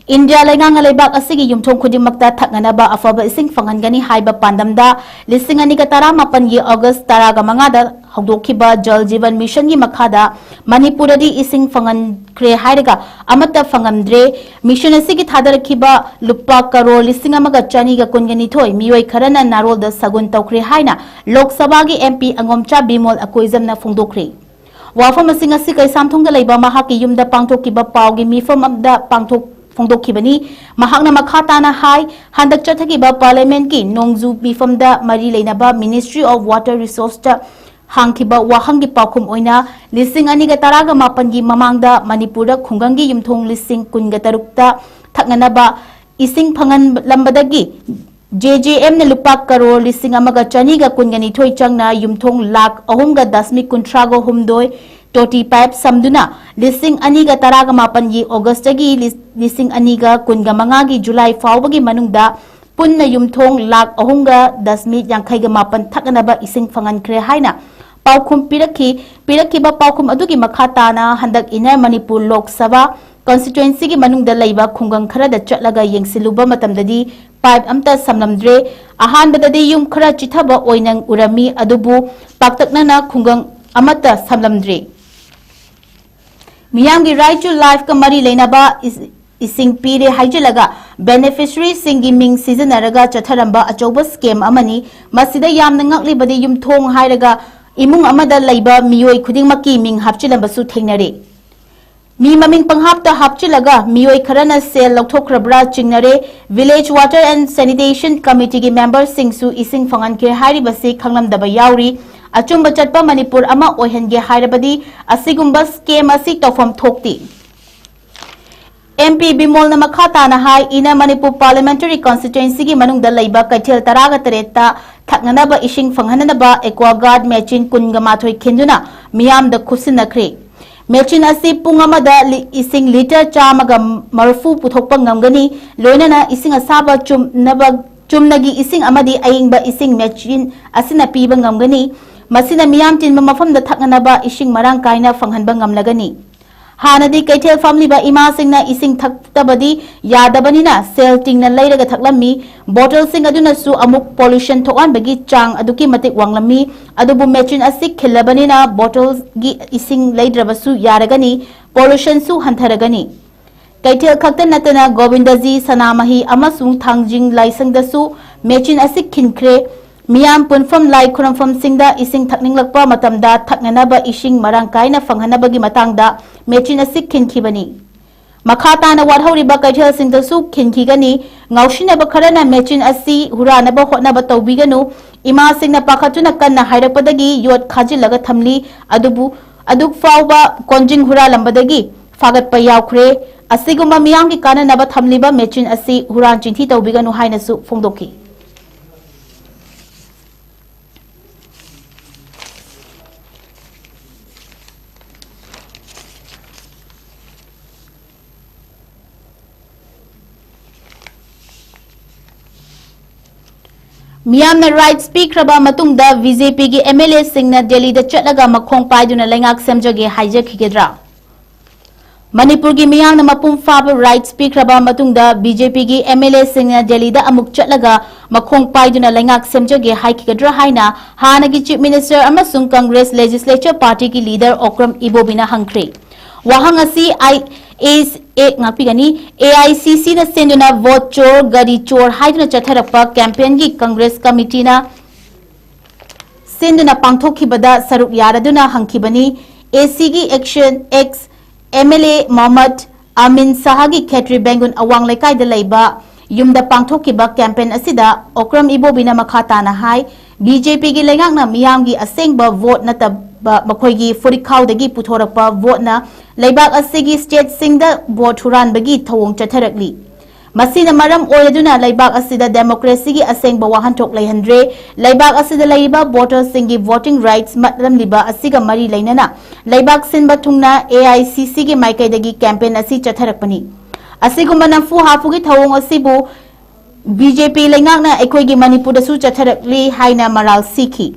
ꯏꯟꯗꯤꯌꯥ ꯂꯩꯉꯥꯛꯅ ꯂꯩꯕꯥꯛ ꯑꯁꯤꯒꯤ ꯌꯨꯝꯊꯣꯡ ꯈꯨꯗꯤꯡꯃꯛꯇ ꯊꯛꯅꯅꯕ ꯑꯐꯕ ꯏꯁꯤꯡ ꯐꯪꯍꯟꯒꯅꯤ ꯍꯥꯏꯕ ꯄꯥꯟꯗꯝꯗ ꯂꯤꯁꯤꯡ ꯑꯅꯤꯒ ꯇꯔꯥꯃꯥꯄꯟꯒꯤ ꯑꯣꯒꯁ ꯇꯔꯥꯒ ꯃꯉꯥꯗ ꯍꯧꯗꯣꯛꯈꯤꯕ ꯖꯜ ꯖꯤꯕꯟ ꯃꯤꯁꯟꯒꯤ ꯃꯈꯥꯗ ꯃꯅꯤꯄꯨꯔꯗꯗꯤ ꯏꯁꯤꯡ ꯐꯪꯍꯟꯈ꯭ꯔꯦ ꯍꯥꯏꯔꯒ ꯑꯃꯠꯇ ꯐꯪꯉꯝꯗ꯭ꯔꯦ꯫ ꯃꯤꯁꯟ ꯑꯁꯤꯒꯤ ꯊꯥꯗꯔꯛꯈꯤꯕ ꯂꯨꯄꯥ ꯀꯔꯣꯔ ꯂꯤꯁꯤꯡ ꯑꯃꯒ ꯆꯅꯤꯒ ꯀꯨꯟꯒ ꯅꯤꯊꯣꯏ ꯃꯤꯑꯣꯏ ꯈꯔꯅ ꯅꯥꯔꯣꯜꯗ ꯁꯒꯨꯟ ꯇꯧꯈ꯭ꯔꯦ ꯍꯥꯏꯅ ꯂꯣꯛ ꯁꯚꯥꯒꯤ ꯑꯦꯝ ꯄꯤ ꯑꯉꯣꯝꯆꯥ ꯕꯤꯃꯣꯜ ꯑꯀꯣꯏꯖꯝꯅ ꯐꯣꯡꯗꯣꯛꯈ꯭ꯔꯦ꯫ ꯋꯥꯐꯝ ꯑꯁꯤ ꯉꯁꯤ ꯀꯩꯁꯥꯝꯊꯣꯡꯗ ꯂꯩꯕ ꯃꯍꯥꯛꯀꯤ ꯌꯨꯝꯗ ꯄꯥꯡꯊꯣꯛꯈꯤꯕ ꯄꯥꯎꯒꯤ ꯃꯤꯐꯝ ꯑꯃꯗ ꯄꯥꯡꯊꯣꯛ-, ꯐꯣꯡꯗꯣꯛꯈꯤꯕꯅꯤ꯫ ꯃꯍꯥꯛꯅ ꯃꯈꯥ ꯇꯥꯅ ꯍꯥꯏ, ꯍꯟꯗꯛ ꯆꯠꯊꯈꯤꯕ ꯄꯥꯔꯂꯤꯌꯥꯃꯦꯟꯠꯀꯤ ꯅꯣꯡꯖꯨ ꯃꯤꯐꯝꯗ ꯃꯔꯤ ꯂꯩꯅꯕ Ministry of Water Resourcesꯇ ꯍꯥꯡꯈꯤꯕ ꯋꯥꯍꯪꯒꯤ ꯄꯥꯎꯈꯨꯝ ꯑꯣꯏꯅ ꯂꯤꯁꯤꯡ ꯑꯅꯤꯒ ꯇꯔꯥꯒ ꯃꯥꯄꯟꯒꯤ ꯃꯃꯥꯡꯗ ꯃꯅꯤꯄꯨꯔꯗ ꯈꯨꯡꯒꯪꯒꯤ ꯌꯨꯝꯊꯣꯡ ꯂꯤꯁꯤꯡ ꯀꯨꯟꯒ ꯇꯔꯨꯛꯇ ꯊꯛꯅꯅꯕ ꯏꯁꯤꯡ ꯐꯪꯍꯜꯂꯝꯕꯗꯒꯤ J J Mꯅ ꯂꯨꯄꯥ ꯀꯔꯣꯔ ꯂꯤꯁꯤꯡ ꯑꯃꯒ ꯆꯅꯤꯒ ꯀꯨꯟꯒ ꯅꯤꯊꯣꯏ ꯆꯪꯅ ꯌꯨꯝꯊꯣꯡ ꯂꯥꯈ ꯑꯍꯨꯝꯒ ꯗꯁꯃꯤꯛ ꯀꯨꯟꯊ꯭ꯔꯥꯒ ꯍꯨꯝꯗꯣꯏ ꯇꯣꯇꯤ ꯄꯥꯏꯞ ꯁꯝꯗꯨꯅ ꯂꯤꯁꯤꯡ ꯑꯅꯤꯒ ꯇꯔꯥꯒ ꯃꯥꯄꯟꯒꯤ ꯑꯣꯒꯁꯇꯒꯤ ꯂꯤꯁꯤꯡ ꯑꯅꯤꯒ ꯀꯨꯟꯒ ꯃꯉꯥꯒꯤ ꯖꯨꯂꯥꯏ ꯐꯥꯎꯕꯒꯤ ꯃꯅꯨꯡꯗ ꯄꯨꯟꯅ ꯌꯨꯝꯊꯣꯡ ꯂꯥꯈ ꯑꯍꯨꯝꯒ ꯗꯁꯃꯤꯛ ꯌꯥꯡꯈꯩꯒ ꯃꯥꯄꯟ ꯊꯛꯅꯅꯕ ꯏꯁꯤꯡ ꯐꯪꯍꯟꯈ꯭ꯔꯦ ꯍꯥꯏꯅ ꯄꯥꯎꯈꯨꯝ ꯄꯤꯔꯛꯈꯤ꯫ ꯄꯤꯔꯛꯈꯤꯕ ꯄꯥꯎꯈꯨꯝ ꯑꯗꯨꯒꯤ ꯃꯈꯥ ꯇꯥꯅ ꯍꯟꯗꯛ ꯏꯟꯅꯔ ꯃꯅꯤꯄꯨꯔ ꯂꯣꯛ ꯁꯚꯥ ꯀꯟꯁꯇꯤꯇ꯭ꯋꯦꯟꯁꯤꯒꯤ ꯃꯅꯨꯡꯗ ꯂꯩꯕ ꯈꯨꯡꯒꯪ ꯈꯔꯗ ꯆꯠꯂꯒ ꯌꯦꯡꯁꯤꯜꯂꯨꯕ ꯃꯇꯝꯗꯗꯤ ꯄꯥꯏꯞ ꯑꯝꯇ ꯁꯝꯂꯝꯗ꯭ꯔꯦ꯫ ꯑꯍꯥꯟꯕꯗꯗꯤ ꯌꯨꯝ ꯈꯔ ꯆꯤꯊꯕ ꯑꯣꯏꯅ ꯎꯔꯝꯃꯤ, ꯑꯗꯨꯕꯨ ꯄꯥꯛꯇꯛꯅꯅ ꯈꯨꯡꯒꯪ ꯑꯃꯠꯇ ꯁꯝꯂꯝꯗ꯭ꯔꯦ꯫ ꯃꯤꯌꯥꯝꯒꯤ Right to Lifeꯀ ꯃꯔꯤ ꯂꯩꯅꯕ ꯏꯁ-, ꯏꯁꯤꯡ ꯄꯤꯔꯦ ꯍꯥꯏꯖꯤꯜꯂꯒ beneficiaryꯁꯤꯡꯒꯤ ꯃꯤꯡ ꯁꯤꯖꯤꯟꯅꯔꯒ ꯆꯠꯊꯔꯝꯕ ꯑꯆꯧꯕ scam ꯑꯃꯅꯤ꯫ ꯃꯁꯤꯗ ꯌꯥꯝꯅ ꯉꯛꯂꯤꯕꯗꯤ ꯌꯨꯝꯊꯣꯡ ꯍꯥꯏꯔꯒ ꯏꯃꯨꯡ ꯑꯃꯗ ꯂꯩꯕ ꯃꯤꯑꯣꯏ ꯈꯨꯗꯤꯡꯃꯛꯀꯤ ꯃꯤꯡ ꯍꯥꯞꯆꯤꯜꯂꯝꯕꯁꯨ ꯊꯦꯡꯅꯔꯦ꯫ ꯃꯤ ꯃꯃꯤꯡ ꯄꯪꯍꯥꯞꯇ ꯍꯥꯞꯆꯤꯜꯂꯒ ꯃꯤꯑꯣꯏ ꯈꯔꯅ ꯁꯦꯜ ꯂꯧꯊꯣꯛꯈ꯭ꯔꯕ꯭ꯔꯥ ꯆꯤꯡꯅꯔꯦ꯫ Village Water and Sanitation Committeeꯒꯤ memberꯁꯤꯡꯁꯨ ꯏꯁꯤꯡ ꯐꯪꯍꯟꯈ꯭ꯔꯦ ꯍꯥꯏꯔꯤꯕꯁꯤ ꯈꯪꯂꯝꯗꯕ ꯌꯥꯎꯔꯤ꯫ ꯑꯆꯨꯝꯕ ꯆꯠꯄ ꯃꯅꯤꯄꯨꯔ ꯑꯃ ꯑꯣꯏꯍꯟꯒꯦ ꯍꯥꯏꯔꯕꯗꯤ ꯑꯁꯤꯒꯨꯝꯕ scam ꯑꯁꯤ ꯇꯧꯐꯝ ꯊꯣꯛꯇꯦ꯫ ꯑꯦꯝ ꯄꯤ ꯕꯤꯃꯣꯜꯅ ꯃꯈꯥ ꯇꯥꯅ ꯍꯥꯏ, ꯏꯟꯅꯔ ꯃꯅꯤꯄꯨꯔ Parliamentary Constituencyꯒꯤ ꯃꯅꯨꯡꯗ ꯂꯩꯕ ꯀꯩꯊꯦꯜ ꯇꯔꯥꯒ ꯇꯔꯦꯠꯇ ꯊꯛꯅꯅꯕ ꯏꯁꯤꯡ ꯐꯪꯍꯟꯅꯕ AquaGuard ꯃꯦꯆꯤꯟ ꯀꯨꯟꯒ ꯃꯥꯊꯣꯏ ꯈꯤꯟꯗꯨꯅ ꯃꯤꯌꯥꯝꯗ ꯈꯨꯠꯁꯤꯟꯅꯈ꯭ꯔꯦ꯫ ꯃꯦꯆꯤꯟ ꯑꯁꯤ ꯄꯨꯡ ꯑꯃꯗ ꯂꯤ-, ꯏꯁꯤꯡ ꯂꯤꯇꯔ ꯆꯥꯝꯃꯒ ꯃꯔꯤꯐꯨ ꯄꯨꯊꯣꯛꯄ ꯉꯝꯒꯅꯤ꯫ ꯂꯣꯏꯅꯅ ꯏꯁꯤꯡ ꯑꯁꯥꯕ ꯆꯨꯝꯅꯕ, ꯆꯨꯝꯅꯒꯤ ꯏꯁꯤꯡ ꯑꯃꯗꯤ ꯑꯏꯪꯕ ꯏꯁꯤꯡ ꯃꯦꯆꯤꯟ ꯑꯁꯤꯅ ꯄꯤꯕ ꯉꯝꯒꯅꯤ꯫ ꯃꯁꯤꯅ ꯃꯤꯌꯥꯝ ꯇꯤꯟꯕ ꯃꯐꯝꯗ ꯊꯛꯅꯅꯕ ꯏꯁꯤꯡ ꯃꯔꯥꯡ ꯀꯥꯏꯅ ꯐꯪꯍꯟꯕ ꯉꯝꯂꯒꯅꯤ꯫ ꯍꯥꯟꯅꯗꯤ ꯀꯩꯊꯦꯜ ꯐꯝꯂꯤꯕ ꯏꯃꯥꯁꯤꯡꯅ ꯏꯁꯤꯡ ꯊꯛꯇꯕꯗꯤ ꯌꯥꯗꯕꯅꯤꯅ ꯁꯦꯜ ꯇꯤꯡꯅ ꯂꯩꯔꯒ ꯊꯛꯂꯝꯃꯤ꯫ ꯕꯣꯇꯜꯁꯤꯡ ꯑꯗꯨꯅꯁꯨ ꯑꯃꯨꯛ ꯄꯣꯂꯨꯁꯟ ꯊꯣꯛꯍꯟꯕꯒꯤ ꯆꯥꯡ ꯑꯗꯨꯛꯀꯤ ꯃꯇꯤꯛ ꯋꯥꯡꯂꯝꯃꯤ꯫ ꯑꯗꯨꯕꯨ ꯃꯦꯆꯤꯟ ꯑꯁꯤ ꯈꯤꯜꯂꯕꯅꯤꯅ ꯕꯣꯇꯜꯒꯤ ꯏꯁꯤꯡ ꯂꯩꯗ꯭ꯔꯕꯁꯨ ꯌꯥꯔꯒꯅꯤ, ꯄꯣꯂꯨꯁꯟꯁꯨ ꯍꯟꯊꯔꯒꯅꯤ꯫ ꯀꯩꯊꯦꯜ ꯈꯛꯇ ꯅꯠꯇꯅ ꯒꯣꯕꯤꯟꯗꯖꯤ, ꯁꯅꯥꯃꯍꯤ ꯑꯃꯁꯨꯡ ꯊꯥꯡꯖꯤꯡ ꯂꯥꯏꯁꯪꯗꯁꯨ ꯃꯦꯆꯤꯟ ꯑꯁꯤ ꯈꯤꯟꯈ꯭ꯔꯦ꯫ ꯃꯤꯌꯥꯝ ꯄꯨꯟꯐꯝ ꯂꯥꯏ ꯈꯨꯔꯨꯝꯐꯝꯁꯤꯡꯗ ꯏꯁꯤꯡ ꯊꯛꯅꯤꯡꯂꯛꯄ ꯃꯇꯝꯗ ꯊꯛꯅꯅꯕ ꯏꯁꯤꯡ ꯃꯔꯥꯡ ꯀꯥꯏꯅ ꯐꯪꯍꯟꯅꯕꯒꯤ ꯃꯇꯥꯡꯗ ꯃꯦꯆꯤꯟ ꯑꯁꯤ ꯈꯤꯟꯈꯤꯕꯅꯤ꯫ ꯃꯈꯥ ꯇꯥꯅ ꯋꯥꯠꯍꯧꯔꯤꯕ ꯀꯩꯊꯦꯜꯁꯤꯡꯗꯁꯨ ꯈꯤꯟꯈꯤꯒꯅꯤ꯫ ꯉꯥꯎꯁꯤꯟꯅꯕ ꯈꯔꯅ ꯃꯦꯆꯤꯟ ꯑꯁꯤ ꯍꯨꯔꯥꯟꯅꯕ ꯍꯣꯠꯅꯕ ꯇꯧꯕꯤꯒꯅꯨ꯫ ꯏꯃꯥꯁꯤꯡꯅ ꯄꯥꯈꯠꯇꯨꯅ ꯀꯟꯅ ꯍꯥꯏꯔꯛꯄꯗꯒꯤ ꯌꯣꯠ ꯈꯥꯖꯤꯜꯂꯒ ꯊꯝꯂꯤ꯫ ꯑꯗꯨꯕꯨ ꯑꯗꯨꯛ ꯐꯥꯎꯕ ꯀꯣꯟꯖꯤꯡ ꯍꯨꯔꯥꯜꯂꯝꯕꯗꯒꯤ ꯐꯥꯒꯠꯄ ꯌꯥꯎꯈ꯭ꯔꯦ꯫ ꯑꯁꯤꯒꯨꯝꯕ ꯃꯤꯌꯥꯝꯒꯤ ꯀꯥꯟꯅꯅꯕ ꯊꯝꯂꯤꯕ ꯃꯦꯆꯤꯟ ꯑꯁꯤ ꯍꯨꯔꯥꯟ ꯆꯤꯟꯊꯤ ꯇꯧꯕꯤꯒꯅꯨ ꯍꯥꯏꯅꯁꯨ ꯐꯣꯡꯗꯣꯛꯈꯤ꯫ ꯃꯤꯌꯥꯝꯅ ꯔꯥꯏꯠꯁ ꯄꯤꯈ꯭ꯔꯕ ꯃꯇꯨꯡꯗ ꯕꯤ ꯖꯦ ꯄꯤꯒꯤ ꯑꯦꯝ ꯑꯦꯜ ꯑꯦꯁꯤꯡꯅ ꯗꯦꯜꯂꯤꯗ ꯆꯠꯂꯒ ꯃꯈꯣꯡ ꯄꯥꯏꯗꯨꯅ ꯂꯩꯉꯥꯛ ꯁꯦꯝꯖꯒꯦ ꯍꯥꯏꯖꯈꯤꯒꯗ꯭ꯔꯥ? ꯃꯅꯤꯄꯨꯔꯒꯤ ꯃꯤꯌꯥꯝꯅ ꯃꯄꯨꯡ ꯐꯥꯕ ꯔꯥꯏꯠꯁ ꯄꯤꯈ꯭ꯔꯕ ꯃꯇꯨꯡꯗ ꯕꯤ ꯖꯦ ꯄꯤꯒꯤ ꯑꯦꯝ ꯑꯦꯜ ꯑꯦꯁꯤꯡꯅ ꯗꯦꯜꯂꯤꯗ ꯑꯃꯨꯛ ꯆꯠꯂꯒ ꯃꯈꯣꯡ ꯄꯥꯏꯗꯨꯅ ꯂꯩꯉꯥꯛ ꯁꯦꯝꯖꯒꯦ ꯍꯥꯏꯈꯤꯒꯗ꯭ꯔꯥ ꯍꯥꯏꯅ ꯍꯥꯟꯅꯒꯤ ꯆꯤꯞ ꯃꯤꯅꯤꯁꯇꯔ ꯑꯃꯁꯨꯡ ꯀꯪꯒ꯭ꯔꯦꯁ ꯂꯦꯖꯤꯁꯂꯦꯆꯔ ꯄꯥꯔꯇꯤꯒꯤ ꯂꯤꯗꯔ ꯑꯣꯀ꯭ꯔꯝ ꯏꯕꯣꯕꯤꯅ ꯍꯪꯈ꯭ꯔꯦ꯫ ꯋꯥꯍꯪ ꯑꯁꯤ ꯑꯥꯏ ꯑꯦꯁ ꯑꯦ ꯉꯥꯛꯄꯤꯒꯅꯤ꯫ ꯑꯦ ꯑꯥꯏ ꯁꯤ ꯁꯤꯅ ꯁꯦꯝꯗꯨꯅ ꯚꯣꯠ ꯆꯣꯔ, ꯒꯥꯔꯤ ꯆꯣꯔ ꯍꯥꯏꯗꯨꯅ ꯆꯠꯊꯔꯛꯄ ꯀꯦꯝꯄꯦꯟꯒꯤ ꯀꯪꯒ꯭ꯔꯦꯁ ꯀꯃꯤꯇꯤꯅ ꯁꯤꯟꯗꯨꯅ ꯄꯥꯡꯊꯣꯛꯈꯤꯕꯗ ꯁꯔꯨꯛ ꯌꯥꯔꯗꯨꯅ ꯍꯪꯈꯤꯕꯅꯤ꯫ ꯑꯦ ꯁꯤꯒꯤ ꯑꯦꯛꯁꯟ ex M L A Mohammad Amin ꯁꯍꯥꯒꯤ ꯈꯦꯇ꯭ꯔꯤ ꯕꯦꯡꯒꯨꯟ ꯑꯋꯥꯡ ꯂꯩꯀꯥꯏꯗ ꯂꯩꯕ ꯌꯨꯝꯗ ꯄꯥꯡꯊꯣꯛꯈꯤꯕ ꯀꯦꯝꯄꯦꯟ ꯑꯁꯤꯗ ꯑꯣꯀ꯭ꯔꯝ ꯏꯕꯣꯕꯤꯅ ꯃꯈꯥ ꯇꯥꯅ ꯍꯥꯏ, ꯕꯤ ꯖꯦ ꯄꯤꯒꯤ ꯂꯩꯉꯥꯛꯅ ꯃꯤꯌꯥꯝꯒꯤ ꯑꯁꯦꯡꯕ ꯚꯣꯠ ꯅꯠꯇꯕ ꯃꯈꯣꯏꯒꯤ ꯐꯨꯔꯤꯠꯈꯥꯎꯗꯒꯤ ꯄꯨꯊꯣꯔꯛꯄ ꯚꯣꯠꯅ ꯂꯩꯕꯥꯛ ꯑꯁꯤꯒꯤ ꯁ꯭ꯇꯦꯠꯁꯤꯡꯗ ꯚꯣꯠ ꯍꯨꯔꯥꯟꯕꯒꯤ ꯊꯧꯑꯣꯡ ꯆꯠꯊꯔꯛꯂꯤ꯫ ꯃꯁꯤꯅ ꯃꯔꯝ ꯑꯣꯏꯔꯗꯨꯅ ꯂꯩꯕꯥꯛ ꯑꯁꯤꯗ ꯗꯦꯃꯣꯀ꯭ꯔꯦꯁꯤꯒꯤ ꯑꯁꯦꯡꯕ ꯋꯥꯍꯟꯊꯣꯛ ꯂꯩꯍꯟꯗ꯭ꯔꯦ꯫ ꯂꯩꯕꯥꯛ ꯑꯁꯤꯗ ꯂꯩꯔꯤꯕ ꯚꯣꯇꯔꯁꯤꯡꯒꯤ ꯚꯣꯇꯤꯡ ꯔꯥꯏꯠꯁ ꯃꯠꯂꯝꯂꯤꯕ ꯑꯁꯤꯒ ꯃꯔꯤ ꯂꯩꯅꯅ ꯂꯩꯕꯥꯛ ꯁꯤꯟꯕ ꯊꯨꯡꯅ ꯑꯦ ꯑꯥꯏ ꯁꯤ ꯁꯤꯒꯤ ꯃꯥꯏꯀꯩꯗꯒꯤ ꯀꯦꯝꯄꯦꯟ ꯑꯁꯤ ꯆꯠꯊꯔꯛꯄꯅꯤ꯫ ꯑꯁꯤꯒꯨꯝꯕ ꯅꯝꯐꯨ ꯍꯥꯐꯨꯒꯤ ꯊꯧꯑꯣꯡ ꯑꯁꯤꯕꯨ ꯕꯤ ꯖꯦ ꯄꯤ ꯂꯩꯉꯥꯛꯅ ꯑꯩꯈꯣꯏꯒꯤ ꯃꯅꯤꯄꯨꯔꯗꯁꯨ ꯆꯠꯊꯔꯛꯂꯤ ꯍꯥꯏꯅ ꯃꯔꯥꯜ ꯁꯤꯈꯤ꯫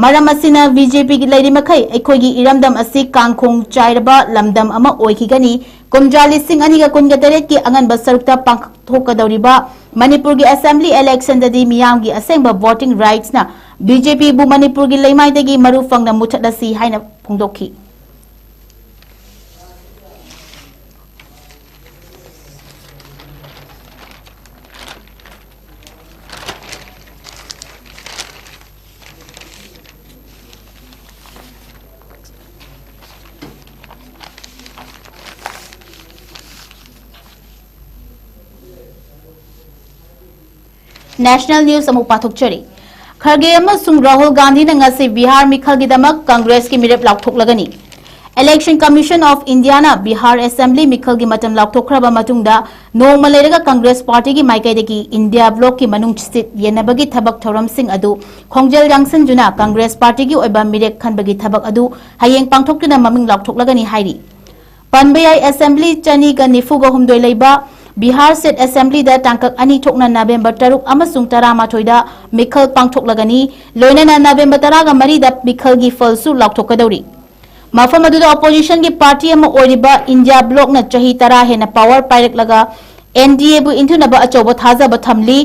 ꯃꯔꯝ ꯑꯁꯤꯅ ꯕꯤ ꯖꯦ ꯄꯤꯒꯤ ꯂꯩꯔꯤꯃꯈꯩ ꯑꯩꯈꯣꯏꯒꯤ ꯏꯔꯝꯗꯝ ꯑꯁꯤ ꯀꯥꯡꯈꯣꯡ ꯆꯥꯏꯔꯕ ꯂꯝꯗꯝ ꯑꯃ ꯑꯣꯏꯈꯤꯒꯅꯤ꯫ ꯀꯨꯝꯖꯥ ꯂꯤꯁꯤꯡ ꯑꯅꯤꯒ ꯀꯨꯟꯒ ꯇꯔꯦꯠꯀꯤ ꯑꯉꯟꯕ ꯁꯔꯨꯛꯇ ꯄꯥꯡꯊꯣꯛꯀꯗꯧꯔꯤꯕ ꯃꯅꯤꯄꯨꯔꯒꯤ ꯑꯦꯁꯦꯝꯕ꯭ꯂꯤ ꯏꯂꯦꯛꯁꯟꯗꯗꯤ ꯃꯤꯌꯥꯝꯒꯤ ꯑꯁꯦꯡꯕ ꯚꯣꯇꯤꯡ ꯔꯥꯏꯠꯁꯅ ꯕꯤ ꯖꯦ ꯄꯤꯕꯨ ꯃꯅꯤꯄꯨꯔꯒꯤ ꯂꯩꯃꯥꯏꯗꯒꯤ ꯃꯔꯨ ꯐꯪꯅ ꯃꯨꯊꯠꯂꯁꯤ ꯍꯥꯏꯅ ꯐꯣꯡꯗꯣꯛꯈꯤ꯫ National News ꯑꯃꯨꯛ ꯄꯥꯊꯣꯛꯆꯔꯤ꯫ ꯈꯔꯒꯦ ꯑꯃꯁꯨꯡ ꯔꯥꯍꯨꯜ ꯒꯥꯟꯙꯤꯅ ꯉꯁꯤ ꯕꯤꯍꯥꯔ ꯃꯤꯈꯜꯒꯤꯗꯃꯛ ꯀꯪꯒ꯭ꯔꯦꯁꯀꯤ ꯃꯤꯔꯦꯞ ꯂꯥꯎꯊꯣꯛꯂꯒꯅꯤ꯫ Election Commission of Indiaꯅ ꯕꯤꯍꯥꯔ ꯑꯦꯁꯦꯝꯕ꯭ꯂꯤ ꯃꯤꯈꯜꯒꯤ ꯃꯇꯝ ꯂꯥꯎꯊꯣꯛꯈ꯭ꯔꯕ ꯃꯇꯨꯡꯗ ꯅꯣꯡꯃ ꯂꯩꯔꯒ ꯀꯪꯒ꯭ꯔꯦꯁ ꯄꯥꯔꯇꯤꯒꯤ ꯃꯥꯏꯀꯩꯗꯒꯤ ꯏꯟꯗꯤꯌꯥ ꯕ꯭ꯂꯣꯛꯀꯤ ꯃꯅꯨꯡ ꯁꯤꯠ ꯌꯦꯟꯅꯕꯒꯤ ꯊꯕꯛ ꯊꯧꯔꯝꯁꯤꯡ ꯑꯗꯨ ꯈꯣꯡꯖꯦꯜ ꯌꯥꯡꯁꯤꯟꯗꯨꯅ ꯀꯪꯒ꯭ꯔꯦꯁ ꯄꯥꯔꯇꯤꯒꯤ ꯑꯣꯏꯕ ꯃꯤꯔꯦꯞ ꯈꯟꯕꯒꯤ ꯊꯕꯛ ꯑꯗꯨ ꯍꯌꯦꯡ ꯄꯥꯡꯊꯣꯛꯇꯨꯅ ꯃꯃꯤꯡ ꯂꯥꯎꯊꯣꯛꯂꯒꯅꯤ ꯍꯥꯏꯔꯤ꯫ ꯄꯟꯕ ꯌꯥꯏ, ꯑꯦꯁꯦꯝꯕ꯭ꯂꯤ ꯆꯅꯤꯒ ꯅꯤꯐꯨꯒ ꯍꯨꯝꯗꯣꯏ ꯂꯩꯕ ꯕꯤꯍꯥꯔ ꯁꯤꯠ ꯑꯦꯁꯦꯝꯕ꯭ꯂꯤꯗ ꯇꯥꯡꯀꯛ ꯑꯅꯤ ꯊꯣꯛꯅ ꯅꯕꯦꯝꯕꯔ ꯇꯔꯨꯛ ꯑꯃꯁꯨꯡ ꯇꯔꯥꯃꯥꯊꯣꯏꯗ ꯃꯤꯈꯜ ꯄꯥꯡꯊꯣꯛꯂꯒꯅꯤ꯫ ꯂꯣꯏꯅꯅ ꯅꯕꯦꯝꯕꯔ ꯇꯔꯥꯒ ꯃꯔꯤꯗ ꯃꯤꯈꯜꯒꯤ ꯐꯜꯁꯨ ꯂꯥꯎꯊꯣꯛꯀꯗꯧꯔꯤ꯫ ꯃꯐꯝ ꯑꯗꯨꯗ ꯑꯣꯄꯣꯖꯤꯁꯟꯒꯤ ꯄꯥꯔꯇꯤ ꯑꯃ ꯑꯣꯏꯔꯤꯕ ꯏꯟꯗꯤꯌꯥ ꯕ꯭ꯂꯣꯛꯅ ꯆꯍꯤ ꯇꯔꯥ ꯍꯦꯟꯅ ꯄꯥꯋꯔ ꯄꯥꯏꯔꯛꯂꯒ ꯑꯦꯟ ꯗꯤ ꯑꯦꯕꯨ ꯏꯟꯊꯨꯅꯕ ꯑꯆꯧꯕ ꯊꯥꯖꯕ ꯊꯝꯂꯤ꯫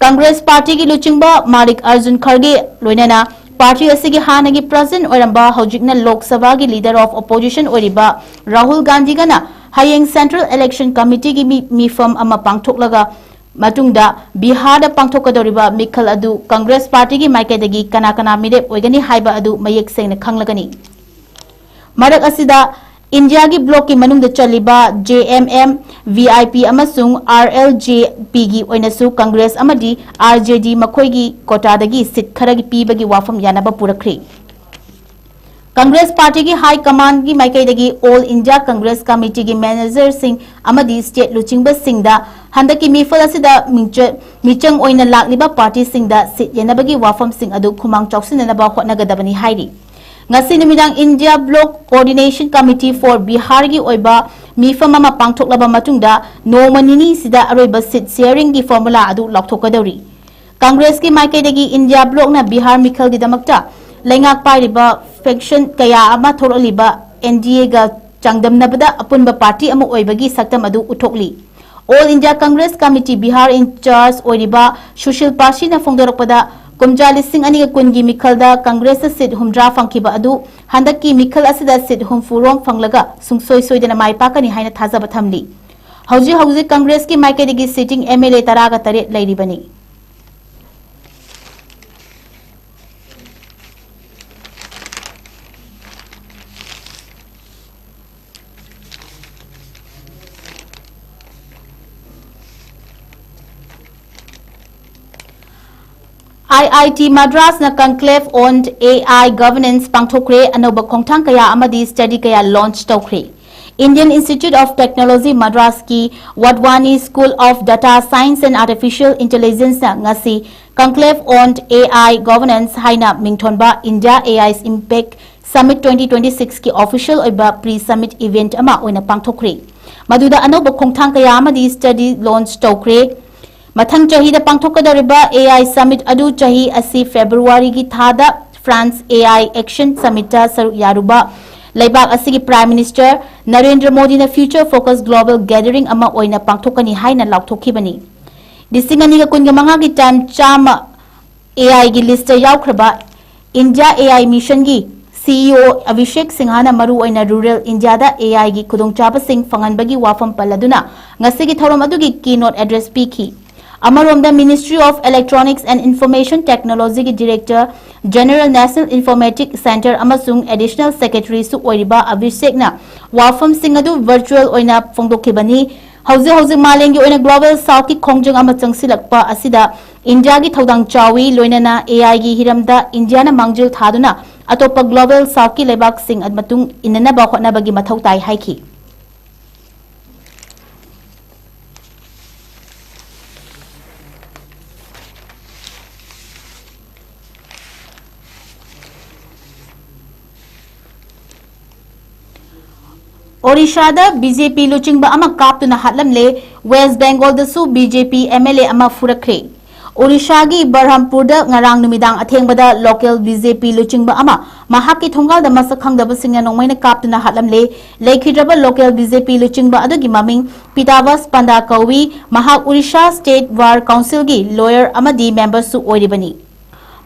ꯀꯪꯒ꯭ꯔꯦꯁ ꯄꯥꯔꯇꯤꯒꯤ ꯂꯨꯆꯤꯡꯕ ꯃꯥꯂꯤꯛ ꯑꯔꯖꯨꯟ ꯈꯔꯒꯦ ꯂꯣꯏꯅꯅ ꯄꯥꯔꯇꯤ ꯑꯁꯤꯒꯤ ꯍꯥꯟꯅꯒꯤ ꯄ꯭ꯔꯁꯤꯗꯦꯟꯠ ꯑꯣꯏꯔꯝꯕ, ꯍꯧꯖꯤꯛꯅ ꯂꯣꯛ ꯁꯚꯥꯒꯤ ꯂꯤꯗꯔ ꯑꯣꯐ ꯑꯣꯄꯣꯖꯤꯁꯟ ꯑꯣꯏꯔꯤꯕ ꯔꯥꯍꯨꯜ ꯒꯥꯟꯙꯤꯒꯅ ꯍꯌꯦꯡ ꯁꯦꯟꯇ꯭ꯔꯦꯜ ꯏꯂꯦꯛꯁꯟ ꯀꯃꯤꯇꯤꯒꯤ ꯃꯤ-, ꯃꯤꯐꯝ ꯑꯃ ꯄꯥꯡꯊꯣꯛꯂꯒ ꯃꯇꯨꯡꯗ ꯕꯤꯍꯥꯔꯗ ꯄꯥꯡꯊꯣꯛꯀꯗꯧꯔꯤꯕ ꯃꯤꯈꯜ ꯑꯗꯨ ꯀꯪꯒ꯭ꯔꯦꯁ ꯄꯥꯔꯇꯤꯒꯤ ꯃꯥꯏꯀꯩꯗꯒꯤ ꯀꯅꯥ ꯀꯅꯥ ꯃꯤꯔꯦꯞ ꯑꯣꯏꯒꯅꯤ ꯍꯥꯏꯕ ꯑꯗꯨ ꯃꯌꯦꯛ ꯁꯦꯡꯅ ꯈꯪꯂꯒꯅꯤ꯫ ꯃꯔꯛ ꯑꯁꯤꯗ, ꯏꯟꯗꯤꯌꯥꯒꯤ ꯕ꯭ꯂꯣꯛꯀꯤ ꯃꯅꯨꯡꯗ ꯆꯜꯂꯤꯕ J M M, V I P ꯑꯃꯁꯨꯡ ꯑꯥꯔ ꯑꯦꯜ ꯖꯦ ꯄꯤꯒꯤ ꯑꯣꯏꯅꯁꯨ ꯀꯪꯒ꯭ꯔꯦꯁ ꯑꯃꯗꯤ ꯑꯥꯔ ꯖꯦ ꯗꯤ ꯃꯈꯣꯏꯒꯤ ꯀꯣꯇꯥꯗꯒꯤ ꯁꯤꯠ ꯈꯔꯒꯤ ꯄꯤꯕꯒꯤ ꯋꯥꯐꯝ ꯌꯥꯅꯕ ꯄꯨꯔꯛꯈ꯭ꯔꯤ꯫ ꯀꯪꯒ꯭ꯔꯦꯁ ꯄꯥꯔꯇꯤꯒꯤ ꯍꯥꯏ ꯀꯃꯥꯟꯒꯤ ꯃꯥꯏꯀꯩꯗꯒꯤ ꯑꯣꯜ ꯏꯟꯗꯤꯌꯥ ꯀꯪꯒ꯭ꯔꯦꯁ ꯀꯃꯤꯇꯤꯒꯤ ꯃꯦꯅꯦꯖꯔꯁꯤꯡ ꯑꯃꯗꯤ ꯁ꯭ꯇꯦꯠ ꯂꯨꯆꯤꯡꯕꯁꯤꯡꯗ ꯍꯟꯗꯛꯀꯤ ꯃꯤꯐꯜ ꯑꯁꯤꯗ ꯃꯤꯡꯆ-, ꯃꯤꯆꯪ ꯑꯣꯏꯅ ꯂꯥꯛꯂꯤꯕ ꯄꯥꯔꯇꯤꯁꯤꯡꯗ ꯁꯤꯠ ꯌꯦꯟꯅꯕꯒꯤ ꯋꯥꯐꯝꯁꯤꯡ ꯑꯗꯨ ꯈꯨꯃꯥꯡ ꯆꯥꯎꯁꯤꯟꯅꯅꯕ ꯍꯣꯠꯅꯒꯗꯕꯅꯤ ꯍꯥꯏꯔꯤ꯫ ꯉꯁꯤ ꯅꯨꯃꯤꯗꯥꯡ India block coordination committee four ꯕꯤꯍꯥꯔꯒꯤ ꯑꯣꯏꯕ ꯃꯤꯐꯝ ꯑꯃ ꯄꯥꯡꯊꯣꯛꯂꯕ ꯃꯇꯨꯡꯗ ꯅꯣꯡꯃ ꯅꯤꯅꯤꯁꯤꯗ ꯑꯔꯣꯏꯕ ꯁꯤꯠ ꯁꯤꯌꯔꯤꯡꯒꯤ ꯐꯣꯔꯃꯨꯂꯥ ꯑꯗꯨ ꯂꯥꯎꯊꯣꯛꯀꯗꯧꯔꯤ꯫ ꯀꯪꯒ꯭ꯔꯦꯁꯀꯤ ꯃꯥꯏꯀꯩꯗꯒꯤ ꯏꯟꯗꯤꯌꯥ ꯕ꯭ꯂꯣꯛꯅ ꯕꯤꯍꯥꯔ ꯃꯤꯈꯜꯒꯤꯗꯃꯛꯇ ꯂꯩꯉꯥꯛ ꯄꯥꯏꯔꯤꯕ faction ꯀꯌꯥ ꯑꯃ ꯊꯣꯛꯂꯛꯂꯤꯕ N D A ꯒ ꯆꯥꯡꯗꯝꯅꯕꯗ ꯑꯄꯨꯟꯕ party ꯑꯃ ꯑꯣꯏꯕꯒꯤ ꯁꯛꯇꯝ ꯑꯗꯨ ꯎꯠꯊꯣꯛꯂꯤ꯫ All India Congress Committee Bihar in charge ꯑꯣꯏꯔꯤꯕ ꯁꯨꯁꯤꯜ ꯄꯥꯁꯤꯅ ꯐꯣꯡꯗꯣꯔꯛꯄꯗ, ꯀꯨꯝꯖꯥ ꯂꯤꯁꯤꯡ ꯑꯅꯤꯒ ꯀꯨꯟꯒꯤ ꯃꯤꯈꯜꯗ ꯀꯪꯒ꯭ꯔꯦꯁꯇ seat ꯍꯨꯝꯗ꯭ꯔꯥ ꯐꯪꯈꯤꯕ ꯑꯗꯨ ꯍꯟꯗꯛꯀꯤ ꯃꯤꯈꯜ ꯑꯁꯤꯗ seat ꯍꯨꯝꯐꯨ ꯔꯣꯝ ꯐꯪꯂꯒ ꯁꯨꯡꯁꯣꯏ ꯁꯣꯏꯗꯅ ꯃꯥꯏ ꯄꯥꯛꯀꯅꯤ ꯍꯥꯏꯅ ꯊꯥꯖꯕ ꯊꯝꯂꯤ꯫ ꯍꯧꯖꯤꯛ ꯍꯧꯖꯤꯛ ꯀꯪꯒ꯭ꯔꯦꯁꯀꯤ ꯃꯥꯏꯀꯩꯗꯒꯤ sitting M L A ꯇꯔꯥꯒ ꯇꯔꯦꯠ ꯂꯩꯔꯤꯕꯅꯤ꯫ I I T Madras ꯅ Conclave on A I Governance ꯄꯥꯡꯊꯣꯛꯈ꯭ꯔꯦ꯫ ꯑꯅꯧꯕ ꯈꯣꯡꯊꯥꯡ ꯀꯌꯥ ꯑꯃꯗꯤ study ꯀꯌꯥ launch ꯇꯧꯈ꯭ꯔꯦ꯫ Indian Institute of Technology Madras ꯀꯤ Wadhwani School of Data Science and Artificial Intelligence ꯅ ꯉꯁꯤ Conclave on A I Governance ꯍꯥꯏꯅ ꯃꯤꯡꯊꯣꯟꯕ India A I Impact Summit twenty twenty-six ꯀꯤ official ꯑꯣꯏꯕ pre-summit event ꯑꯃ ꯑꯣꯏꯅ ꯄꯥꯡꯊꯣꯛꯈ꯭ꯔꯦ꯫ ꯃꯗꯨꯗ ꯑꯅꯧꯕ ꯈꯣꯡꯊꯥꯡ ꯀꯌꯥ ꯑꯃꯗꯤ study launch ꯇꯧꯈ꯭ꯔꯦ꯫ ꯃꯊꯪ ꯆꯍꯤꯗ ꯄꯥꯡꯊꯣꯛꯀꯗꯧꯔꯤꯕ A I Summit ꯑꯗꯨ ꯆꯍꯤ ꯑꯁꯤ February ꯒꯤ ꯊꯥꯗ France A I Action Summit ꯇ ꯁꯔꯨꯛ ꯌꯥꯔꯨꯕ ꯂꯩꯕꯥꯛ ꯑꯁꯤꯒꯤ Prime Minister ꯅꯔꯦꯟꯗ꯭ꯔ ꯃꯣꯗꯤꯅ Future Focus Global Gathering ꯑꯃ ꯑꯣꯏꯅ ꯄꯥꯡꯊꯣꯛꯀꯅꯤ ꯍꯥꯏꯅ ꯂꯥꯎꯊꯣꯛꯈꯤꯕꯅꯤ꯫ ꯂꯤꯁꯤꯡ ꯑꯅꯤꯒ ꯀꯨꯟꯒ ꯃꯉꯥꯒꯤ term ꯆꯥꯝꯃ A I ꯒꯤ list ꯇ ꯌꯥꯎꯈ꯭ꯔꯕ India A I Mission ꯒꯤ C E O Abhishek Sinha ꯅ ꯃꯔꯨꯑꯣꯏꯅ rural India the A I ꯒꯤ ꯈꯨꯗꯣꯡꯆꯥꯕꯁꯤꯡ ꯐꯪꯍꯟꯕꯒꯤ ꯋꯥꯐꯝ ꯄꯜꯂꯗꯨꯅ ꯉꯁꯤꯒꯤ ꯊꯧꯔꯝ ꯑꯗꯨꯒꯤ keynote address ꯄꯤꯈꯤ꯫ ꯑꯃꯔꯣꯝꯗ, Ministry of Electronics and Information Technology ꯒꯤ Director General National Informatic Centre ꯑꯃꯁꯨꯡ Additional Secretary ꯁꯨ ꯑꯣꯏꯔꯤꯕ Abhishek ꯅ ꯋꯥꯐꯝꯁꯤꯡ ꯑꯗꯨ virtual ꯑꯣꯏꯅ ꯐꯣꯡꯗꯣꯛꯈꯤꯕꯅꯤ꯫ ꯍꯧꯖꯤꯛ ꯍꯧꯖꯤꯛ ꯃꯥꯂꯦꯝꯒꯤ ꯑꯣꯏꯅ global South ꯀꯤ ꯈꯣꯡꯖꯪ ꯑꯃ ꯆꯪꯁꯤꯜꯂꯛꯄ ꯑꯁꯤꯗ India ꯒꯤ ꯊꯧꯗꯥꯡ ꯆꯥꯎꯏ, ꯂꯣꯏꯅꯅ A I ꯒꯤ ꯍꯤꯔꯝꯗ India ꯅ ꯃꯥꯡꯖꯤꯜ ꯊꯥꯗꯨꯅ ꯑꯇꯣꯞꯄ global South ꯀꯤ ꯂꯩꯕꯥꯛꯁꯤꯡ ꯃꯇꯨꯡ ꯏꯟꯅꯅꯕ ꯍꯣꯠꯅꯕꯒꯤ ꯃꯊꯧ ꯇꯥꯏ ꯍꯥꯏꯈꯤ꯫ ꯑꯣꯔꯤꯁꯥꯗ B J P ꯂꯨꯆꯤꯡꯕ ꯑꯃ ꯀꯥꯞꯇꯨꯅ ꯍꯥꯠꯂꯝꯂꯦ꯫ West Bengal ꯗꯁꯨ B J P M L A ꯑꯃ ꯐꯨꯔꯛꯈ꯭ꯔꯦ꯫ ꯑꯣꯔꯤꯁꯥꯒꯤ ꯕꯔꯍꯝꯄꯨꯔꯗ ꯉꯔꯥꯡ ꯅꯨꯃꯤꯗꯥꯡ ꯑꯊꯦꯡꯕꯗ local B J P ꯂꯨꯆꯤꯡꯕ ꯑꯃ ꯃꯍꯥꯛꯀꯤ ꯊꯣꯡꯒꯥꯜꯗ ꯃꯁꯛ ꯈꯪꯗꯕꯁꯤꯡꯅ ꯅꯣꯡꯃꯩꯅ ꯀꯥꯞꯇꯨꯅ ꯍꯥꯠꯂꯝꯂꯦ꯫ ꯂꯩꯈꯤꯗ꯭ꯔꯕ local B J P ꯂꯨꯆꯤꯡꯕ ꯑꯗꯨꯒꯤ ꯃꯃꯤꯡ ꯄꯤꯇꯥꯕꯁ ꯄꯟꯗꯥ ꯀꯧꯏ꯫ ꯃꯍꯥꯛ ꯑꯣꯔꯤꯁꯥ State Bar Councilꯒꯤ lawyer ꯑꯃꯗꯤ memberꯁꯨ ꯑꯣꯏꯔꯤꯕꯅꯤ꯫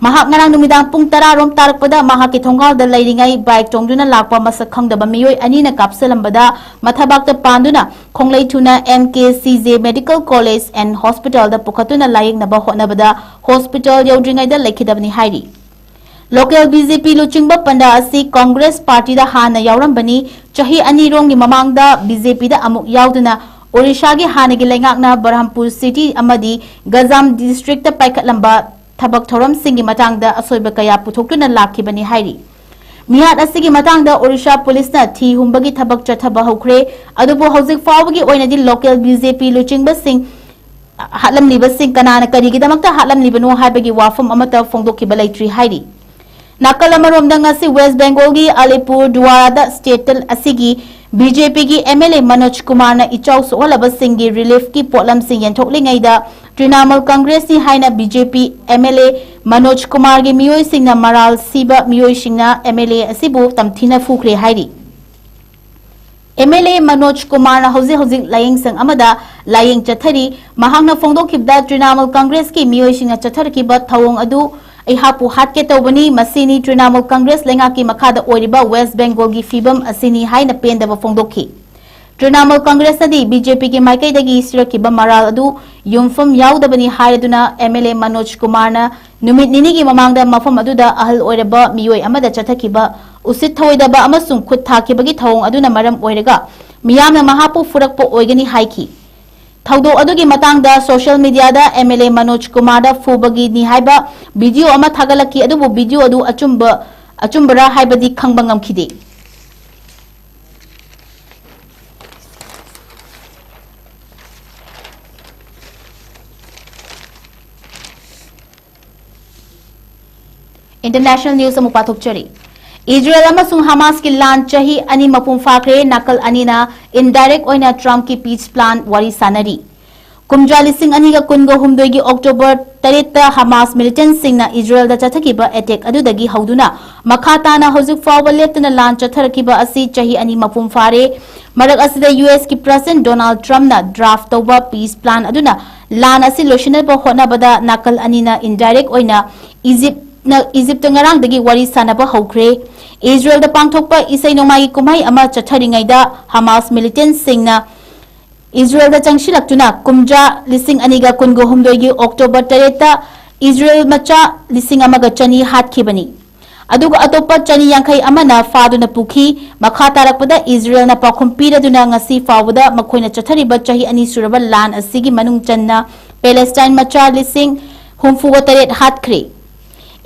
ꯃꯍꯥꯛ ꯉꯔꯥꯡ ꯅꯨꯃꯤꯗꯥꯡ ꯄꯨꯡ ꯇꯔꯥ ꯔꯣꯝ ꯇꯥꯔꯛꯄꯗ ꯃꯍꯥꯛꯀꯤ ꯊꯣꯡꯒꯥꯜꯗ ꯂꯩꯔꯤꯉꯩ bike ꯇꯣꯡꯗꯨꯅ ꯂꯥꯛꯄ ꯃꯁꯛ ꯈꯪꯗꯕ ꯃꯤꯑꯣꯏ ꯑꯅꯤꯅ ꯀꯥꯞꯁꯤꯜꯂꯝꯕꯗ ꯃꯊꯕꯥꯛꯇ ꯄꯥꯟꯗꯨꯅ ꯈꯣꯡꯂꯩ ꯊꯨꯅ M K C J Medical College and Hospitalꯗ ꯄꯨꯈꯠꯇꯨꯅ ꯂꯥꯌꯦꯡꯅꯕ ꯍꯣꯠꯅꯕꯗ hospital ꯌꯧꯗ꯭ꯔꯤꯉꯩꯗ ꯂꯩꯈꯤꯗꯕꯅꯤ ꯍꯥꯏꯔꯤ꯫ Local B J P ꯂꯨꯆꯤꯡꯕ ꯄꯟꯗꯥ ꯑꯁꯤ Congress partyꯗ ꯍꯥꯟꯅ ꯌꯥꯎꯔꯝꯕꯅꯤ꯫ ꯆꯍꯤ ꯑꯅꯤ ꯔꯣꯝꯒꯤ ꯃꯃꯥꯡꯗ B J Pꯗ ꯑꯃꯨꯛ ꯌꯥꯎꯗꯨꯅ ꯑꯣꯔꯤꯁꯥꯒꯤ ꯍꯥꯟꯅꯒꯤ ꯂꯩꯉꯥꯛꯅ ꯕꯔꯍꯝꯄꯨꯔ city ꯑꯃꯗꯤ ꯒꯖꯥꯝ districtꯇ ꯄꯥꯏꯈꯠꯂꯝꯕ ꯊꯕꯛ ꯊꯧꯔꯝꯁꯤꯡꯒꯤ ꯃꯇꯥꯡꯗ ꯑꯁꯣꯏꯕ ꯀꯌꯥ ꯄꯨꯊꯣꯛꯇꯨꯅ ꯂꯥꯛꯈꯤꯕꯅꯤ ꯍꯥꯏꯔꯤ꯫ ꯃꯤꯍꯥꯠ ꯑꯁꯤꯒꯤ ꯃꯇꯥꯡꯗ ꯑꯣꯔꯤꯁꯥ ꯄꯨꯂꯤꯁꯅ ꯊꯤ ꯍꯨꯝꯕꯒꯤ ꯊꯕꯛ ꯆꯠꯊꯕ ꯍꯧꯈ꯭ꯔꯦ꯫ ꯑꯗꯨꯕꯨ ꯍꯧꯖꯤꯛ ꯐꯥꯎꯕꯒꯤ ꯑꯣꯏꯅꯗꯤ local B J P ꯂꯨꯆꯤꯡꯕꯁꯤꯡ ꯍꯥꯠꯂꯝꯂꯤꯕꯁꯤꯡ ꯀꯅꯥꯅ ꯀꯔꯤꯒꯤꯗꯃꯛꯇ ꯍꯥꯠꯂꯝꯂꯤꯕꯅꯣ ꯍꯥꯏꯕꯒꯤ ꯋꯥꯐꯝ ꯑꯃꯠꯇ ꯐꯣꯡꯗꯣꯛꯈꯤꯕ ꯂꯩꯇ꯭ꯔꯤ ꯍꯥꯏꯔꯤ꯫ ꯅꯥꯀꯜ ꯑꯃꯔꯣꯝꯗ ꯉꯁꯤ West Bengalꯒꯤ ꯑꯂꯤꯄꯨꯔ ꯗꯨꯋꯥꯔꯥꯗ state ꯑꯁꯤꯒꯤ B J Pꯒꯤ M L A Manoj ꯀꯨꯃꯥꯔꯅ ꯏꯆꯥꯎ ꯁꯣꯛꯍꯜꯂꯕꯁꯤꯡꯒꯤ reliefꯀꯤ ꯄꯣꯠꯂꯝꯁꯤꯡ ꯌꯦꯟꯊꯣꯛꯂꯤꯉꯩꯗ ꯇ꯭ꯔꯤꯅꯥꯃꯨꯜ ꯀꯪꯒ꯭ꯔꯦꯁꯅꯤ ꯍꯥꯏꯅ B J P M L A Manoj ꯀꯨꯃꯥꯔꯒꯤ ꯃꯤꯑꯣꯏꯁꯤꯡꯅ ꯃꯔꯥꯜ ꯁꯤꯕ ꯃꯤꯑꯣꯏꯁꯤꯡꯅ M L A ꯑꯁꯤꯕꯨ ꯇꯝꯊꯤꯅ ꯐꯨꯈ꯭ꯔꯦ ꯍꯥꯏꯔꯤ꯫ M L A ꯃꯅꯣꯖ ꯀꯨꯃꯥꯔꯅ ꯍꯧꯖꯤꯛ ꯍꯧꯖꯤꯛ ꯂꯥꯌꯦꯡꯁꯪ ꯑꯃꯗ ꯂꯥꯌꯦꯡ ꯆꯠꯊꯔꯤ꯫ ꯃꯍꯥꯛꯅ ꯐꯣꯡꯗꯣꯛꯈꯤꯕꯗ ꯇ꯭ꯔꯤꯅꯥꯃꯨꯜ ꯀꯪꯒ꯭ꯔꯦꯁꯀꯤ ꯃꯤꯑꯣꯏꯁꯤꯡꯅ ꯆꯠꯊꯔꯛꯈꯤꯕ ꯊꯧꯑꯣꯡ ꯑꯗꯨ ꯑꯩꯍꯥꯛꯄꯨ ꯍꯥꯠꯀꯦ ꯇꯧꯕꯅꯤ, ꯃꯁꯤꯅꯤ ꯇ꯭ꯔꯤꯅꯥꯃꯨꯜ ꯀꯪꯒ꯭ꯔꯦꯁ ꯂꯩꯉꯥꯛꯀꯤ ꯃꯈꯥꯗ ꯑꯣꯏꯔꯤꯕ West Bengalꯒꯤ ꯐꯤꯕꯝ ꯑꯁꯤꯅꯤ ꯍꯥꯏꯅ ꯄꯦꯟꯗꯕ ꯐꯣꯡꯗꯣꯛꯈꯤ꯫ ꯇ꯭ꯔꯤꯅꯥꯃꯨꯜ ꯀꯪꯒ꯭ꯔꯦꯁꯅꯗꯤ B J Pꯒꯤ ꯃꯥꯏꯀꯩꯗꯒꯤ ꯁꯤꯔꯛꯈꯤꯕ ꯃꯔꯥꯜ ꯑꯗꯨ ꯌꯨꯝꯐꯝ ꯌꯥꯎꯗꯕꯅꯤ ꯍꯥꯏꯔꯗꯨꯅ M L A ꯃꯅꯣꯖ ꯀꯨꯃꯥꯔꯅ ꯅꯨꯃꯤꯠ ꯅꯤꯅꯤꯒꯤ ꯃꯃꯥꯡꯗ ꯃꯐꯝ ꯑꯗꯨꯗ ꯑꯍꯜ ꯑꯣꯏꯔꯕ ꯃꯤꯑꯣꯏ ꯑꯃꯗ ꯆꯠꯊꯈꯤꯕ ꯎꯁꯤꯠ ꯊꯑꯣꯏꯗꯕ ꯑꯃꯁꯨꯡ ꯈꯨꯠ ꯊꯥꯈꯤꯕꯒꯤ ꯊꯧꯑꯣꯡ ꯑꯗꯨꯅ ꯃꯔꯝ ꯑꯣꯏꯔꯒ ꯃꯤꯌꯥꯝꯅ ꯃꯍꯥꯛꯄꯨ ꯐꯨꯔꯛꯄ ꯑꯣꯏꯒꯅꯤ ꯍꯥꯏꯈꯤ꯫ ꯊꯧꯗꯣꯛ ꯑꯗꯨꯒꯤ ꯃꯇꯥꯡꯗ social mediaꯗ M L A Manoj ꯀꯨꯃꯥꯔꯗ ꯐꯨꯕꯒꯤꯅꯤ ꯍꯥꯏꯕ video ꯑꯃ ꯊꯥꯒꯠꯂꯛꯈꯤ, ꯑꯗꯨꯕꯨ video ꯑꯗꯨ ꯑꯆꯨꯝꯕ, ꯑꯆꯨꯝꯕꯔꯥ ꯍꯥꯏꯕꯗꯤ ꯈꯪꯕ ꯉꯝꯈꯤꯗꯦ꯫ International news ꯑꯃꯨꯛ ꯄꯥꯊꯣꯛꯆꯔꯤ꯫ ꯏꯖꯔꯦꯜ ꯑꯃꯁꯨꯡ ꯍꯃꯥꯁꯀꯤ ꯂꯥꯟ ꯆꯍꯤ ꯑꯅꯤ ꯃꯄꯨꯡ ꯐꯥꯈ꯭ꯔꯦ꯫ ꯅꯥꯀꯜ ꯑꯅꯤꯅ indirect ꯑꯣꯏꯅ ꯇ꯭ꯔꯝꯞꯀꯤ peace plan ꯋꯥꯔꯤ ꯁꯥꯟꯅꯔꯤ꯫ ꯀꯨꯝꯖꯥ ꯂꯤꯁꯤꯡ ꯑꯅꯤꯒ ꯀꯨꯟꯒ ꯍꯨꯝꯗꯣꯏꯒꯤ October ꯇꯔꯦꯠꯇ ꯍꯃꯥꯁ ꯃꯤꯂꯤꯇꯦꯟꯠꯁꯤꯡꯅ ꯏꯖꯔꯦꯜꯗ ꯆꯠꯊꯈꯤꯕ ꯑꯦꯇꯦꯛ ꯑꯗꯨꯗꯒꯤ ꯍꯧꯗꯨꯅ ꯃꯈꯥ ꯇꯥꯅ ꯍꯧꯖꯤꯛ ꯐꯥꯎꯕ ꯂꯦꯞꯇꯅ ꯂꯥꯟ ꯆꯠꯊꯔꯛꯈꯤꯕ ꯑꯁꯤ ꯆꯍꯤ ꯑꯅꯤ ꯃꯄꯨꯡ ꯐꯥꯔꯦ꯫ ꯃꯔꯛ ꯑꯁꯤꯗ ꯌꯨ ꯑꯦꯁꯀꯤ ꯄ꯭ꯔꯁꯤꯗꯦꯟꯠ ꯗꯣꯅꯥꯜꯗ ꯇ꯭ꯔꯝꯞꯅ ꯗ꯭ꯔꯥꯐ ꯇꯧꯕ ꯄꯤꯁ ꯄ꯭ꯂꯥꯟ ꯑꯗꯨꯅ ꯂꯥꯟ ꯑꯁꯤ ꯂꯣꯏꯁꯤꯟꯅꯕ ꯍꯣꯠꯅꯕꯗ ꯅꯥꯀꯜ ꯑꯅꯤꯅ ꯏꯟꯗꯥꯏꯔꯦꯛ ꯑꯣꯏꯅ ꯏꯖꯤꯞꯅ, ꯏꯖꯤꯞꯇ ꯉꯔꯥꯡꯗꯒꯤ ꯋꯥꯔꯤ ꯁꯥꯅꯕ ꯍꯧꯈ꯭ꯔꯦ꯫ ꯏꯖꯔꯦꯜꯗ ꯄꯥꯡꯊꯣꯛꯄ ꯏꯁꯩ ꯅꯣꯡꯃꯥꯏꯒꯤ ꯀꯨꯝꯍꯩ ꯑꯃ ꯆꯠꯊꯔꯤꯉꯩꯗ ꯍꯃꯥꯁ ꯃꯤꯂꯤꯇꯦꯟꯠꯁꯤꯡꯅ ꯏꯖꯔꯦꯜꯗ ꯆꯪꯁꯤꯜꯂꯛꯇꯨꯅ ꯀꯨꯝꯖꯥ ꯂꯤꯁꯤꯡ ꯑꯅꯤꯒ ꯀꯨꯟꯒ ꯍꯨꯝꯗꯣꯏꯒꯤ ꯑꯣꯛꯇꯣꯕꯔ ꯇꯔꯦꯠꯇ ꯏꯖꯔꯦꯜ ꯃꯆꯥ ꯂꯤꯁꯤꯡ ꯑꯃꯒ ꯆꯅꯤ ꯍꯥꯠꯈꯤꯕꯅꯤ꯫ ꯑꯗꯨꯒ ꯑꯇꯣꯞꯄ ꯆꯅꯤ ꯌꯥꯡꯈꯩ ꯑꯃꯅ ꯐꯥꯗꯨꯅ ꯄꯨꯈꯤ꯫ ꯃꯈꯥ ꯇꯥꯔꯛꯄꯗ ꯏꯖꯔꯦꯜꯅ ꯄꯥꯎꯈꯨꯝ ꯄꯤꯔꯗꯨꯅ ꯉꯁꯤ ꯐꯥꯎꯕꯗ ꯃꯈꯣꯏꯅ ꯆꯠꯊꯔꯤꯕ ꯆꯍꯤ ꯑꯅꯤ ꯁꯨꯔꯕ ꯂꯥꯟ ꯑꯁꯤꯒꯤ ꯃꯅꯨꯡ ꯆꯟꯅ ꯄꯦꯂꯦꯁꯇꯥꯏꯟ ꯃꯆꯥ ꯂꯤꯁꯤꯡ ꯍꯨꯝꯐꯨꯒ ꯇꯔꯦꯠ ꯍꯥꯠꯈ꯭ꯔꯦ꯫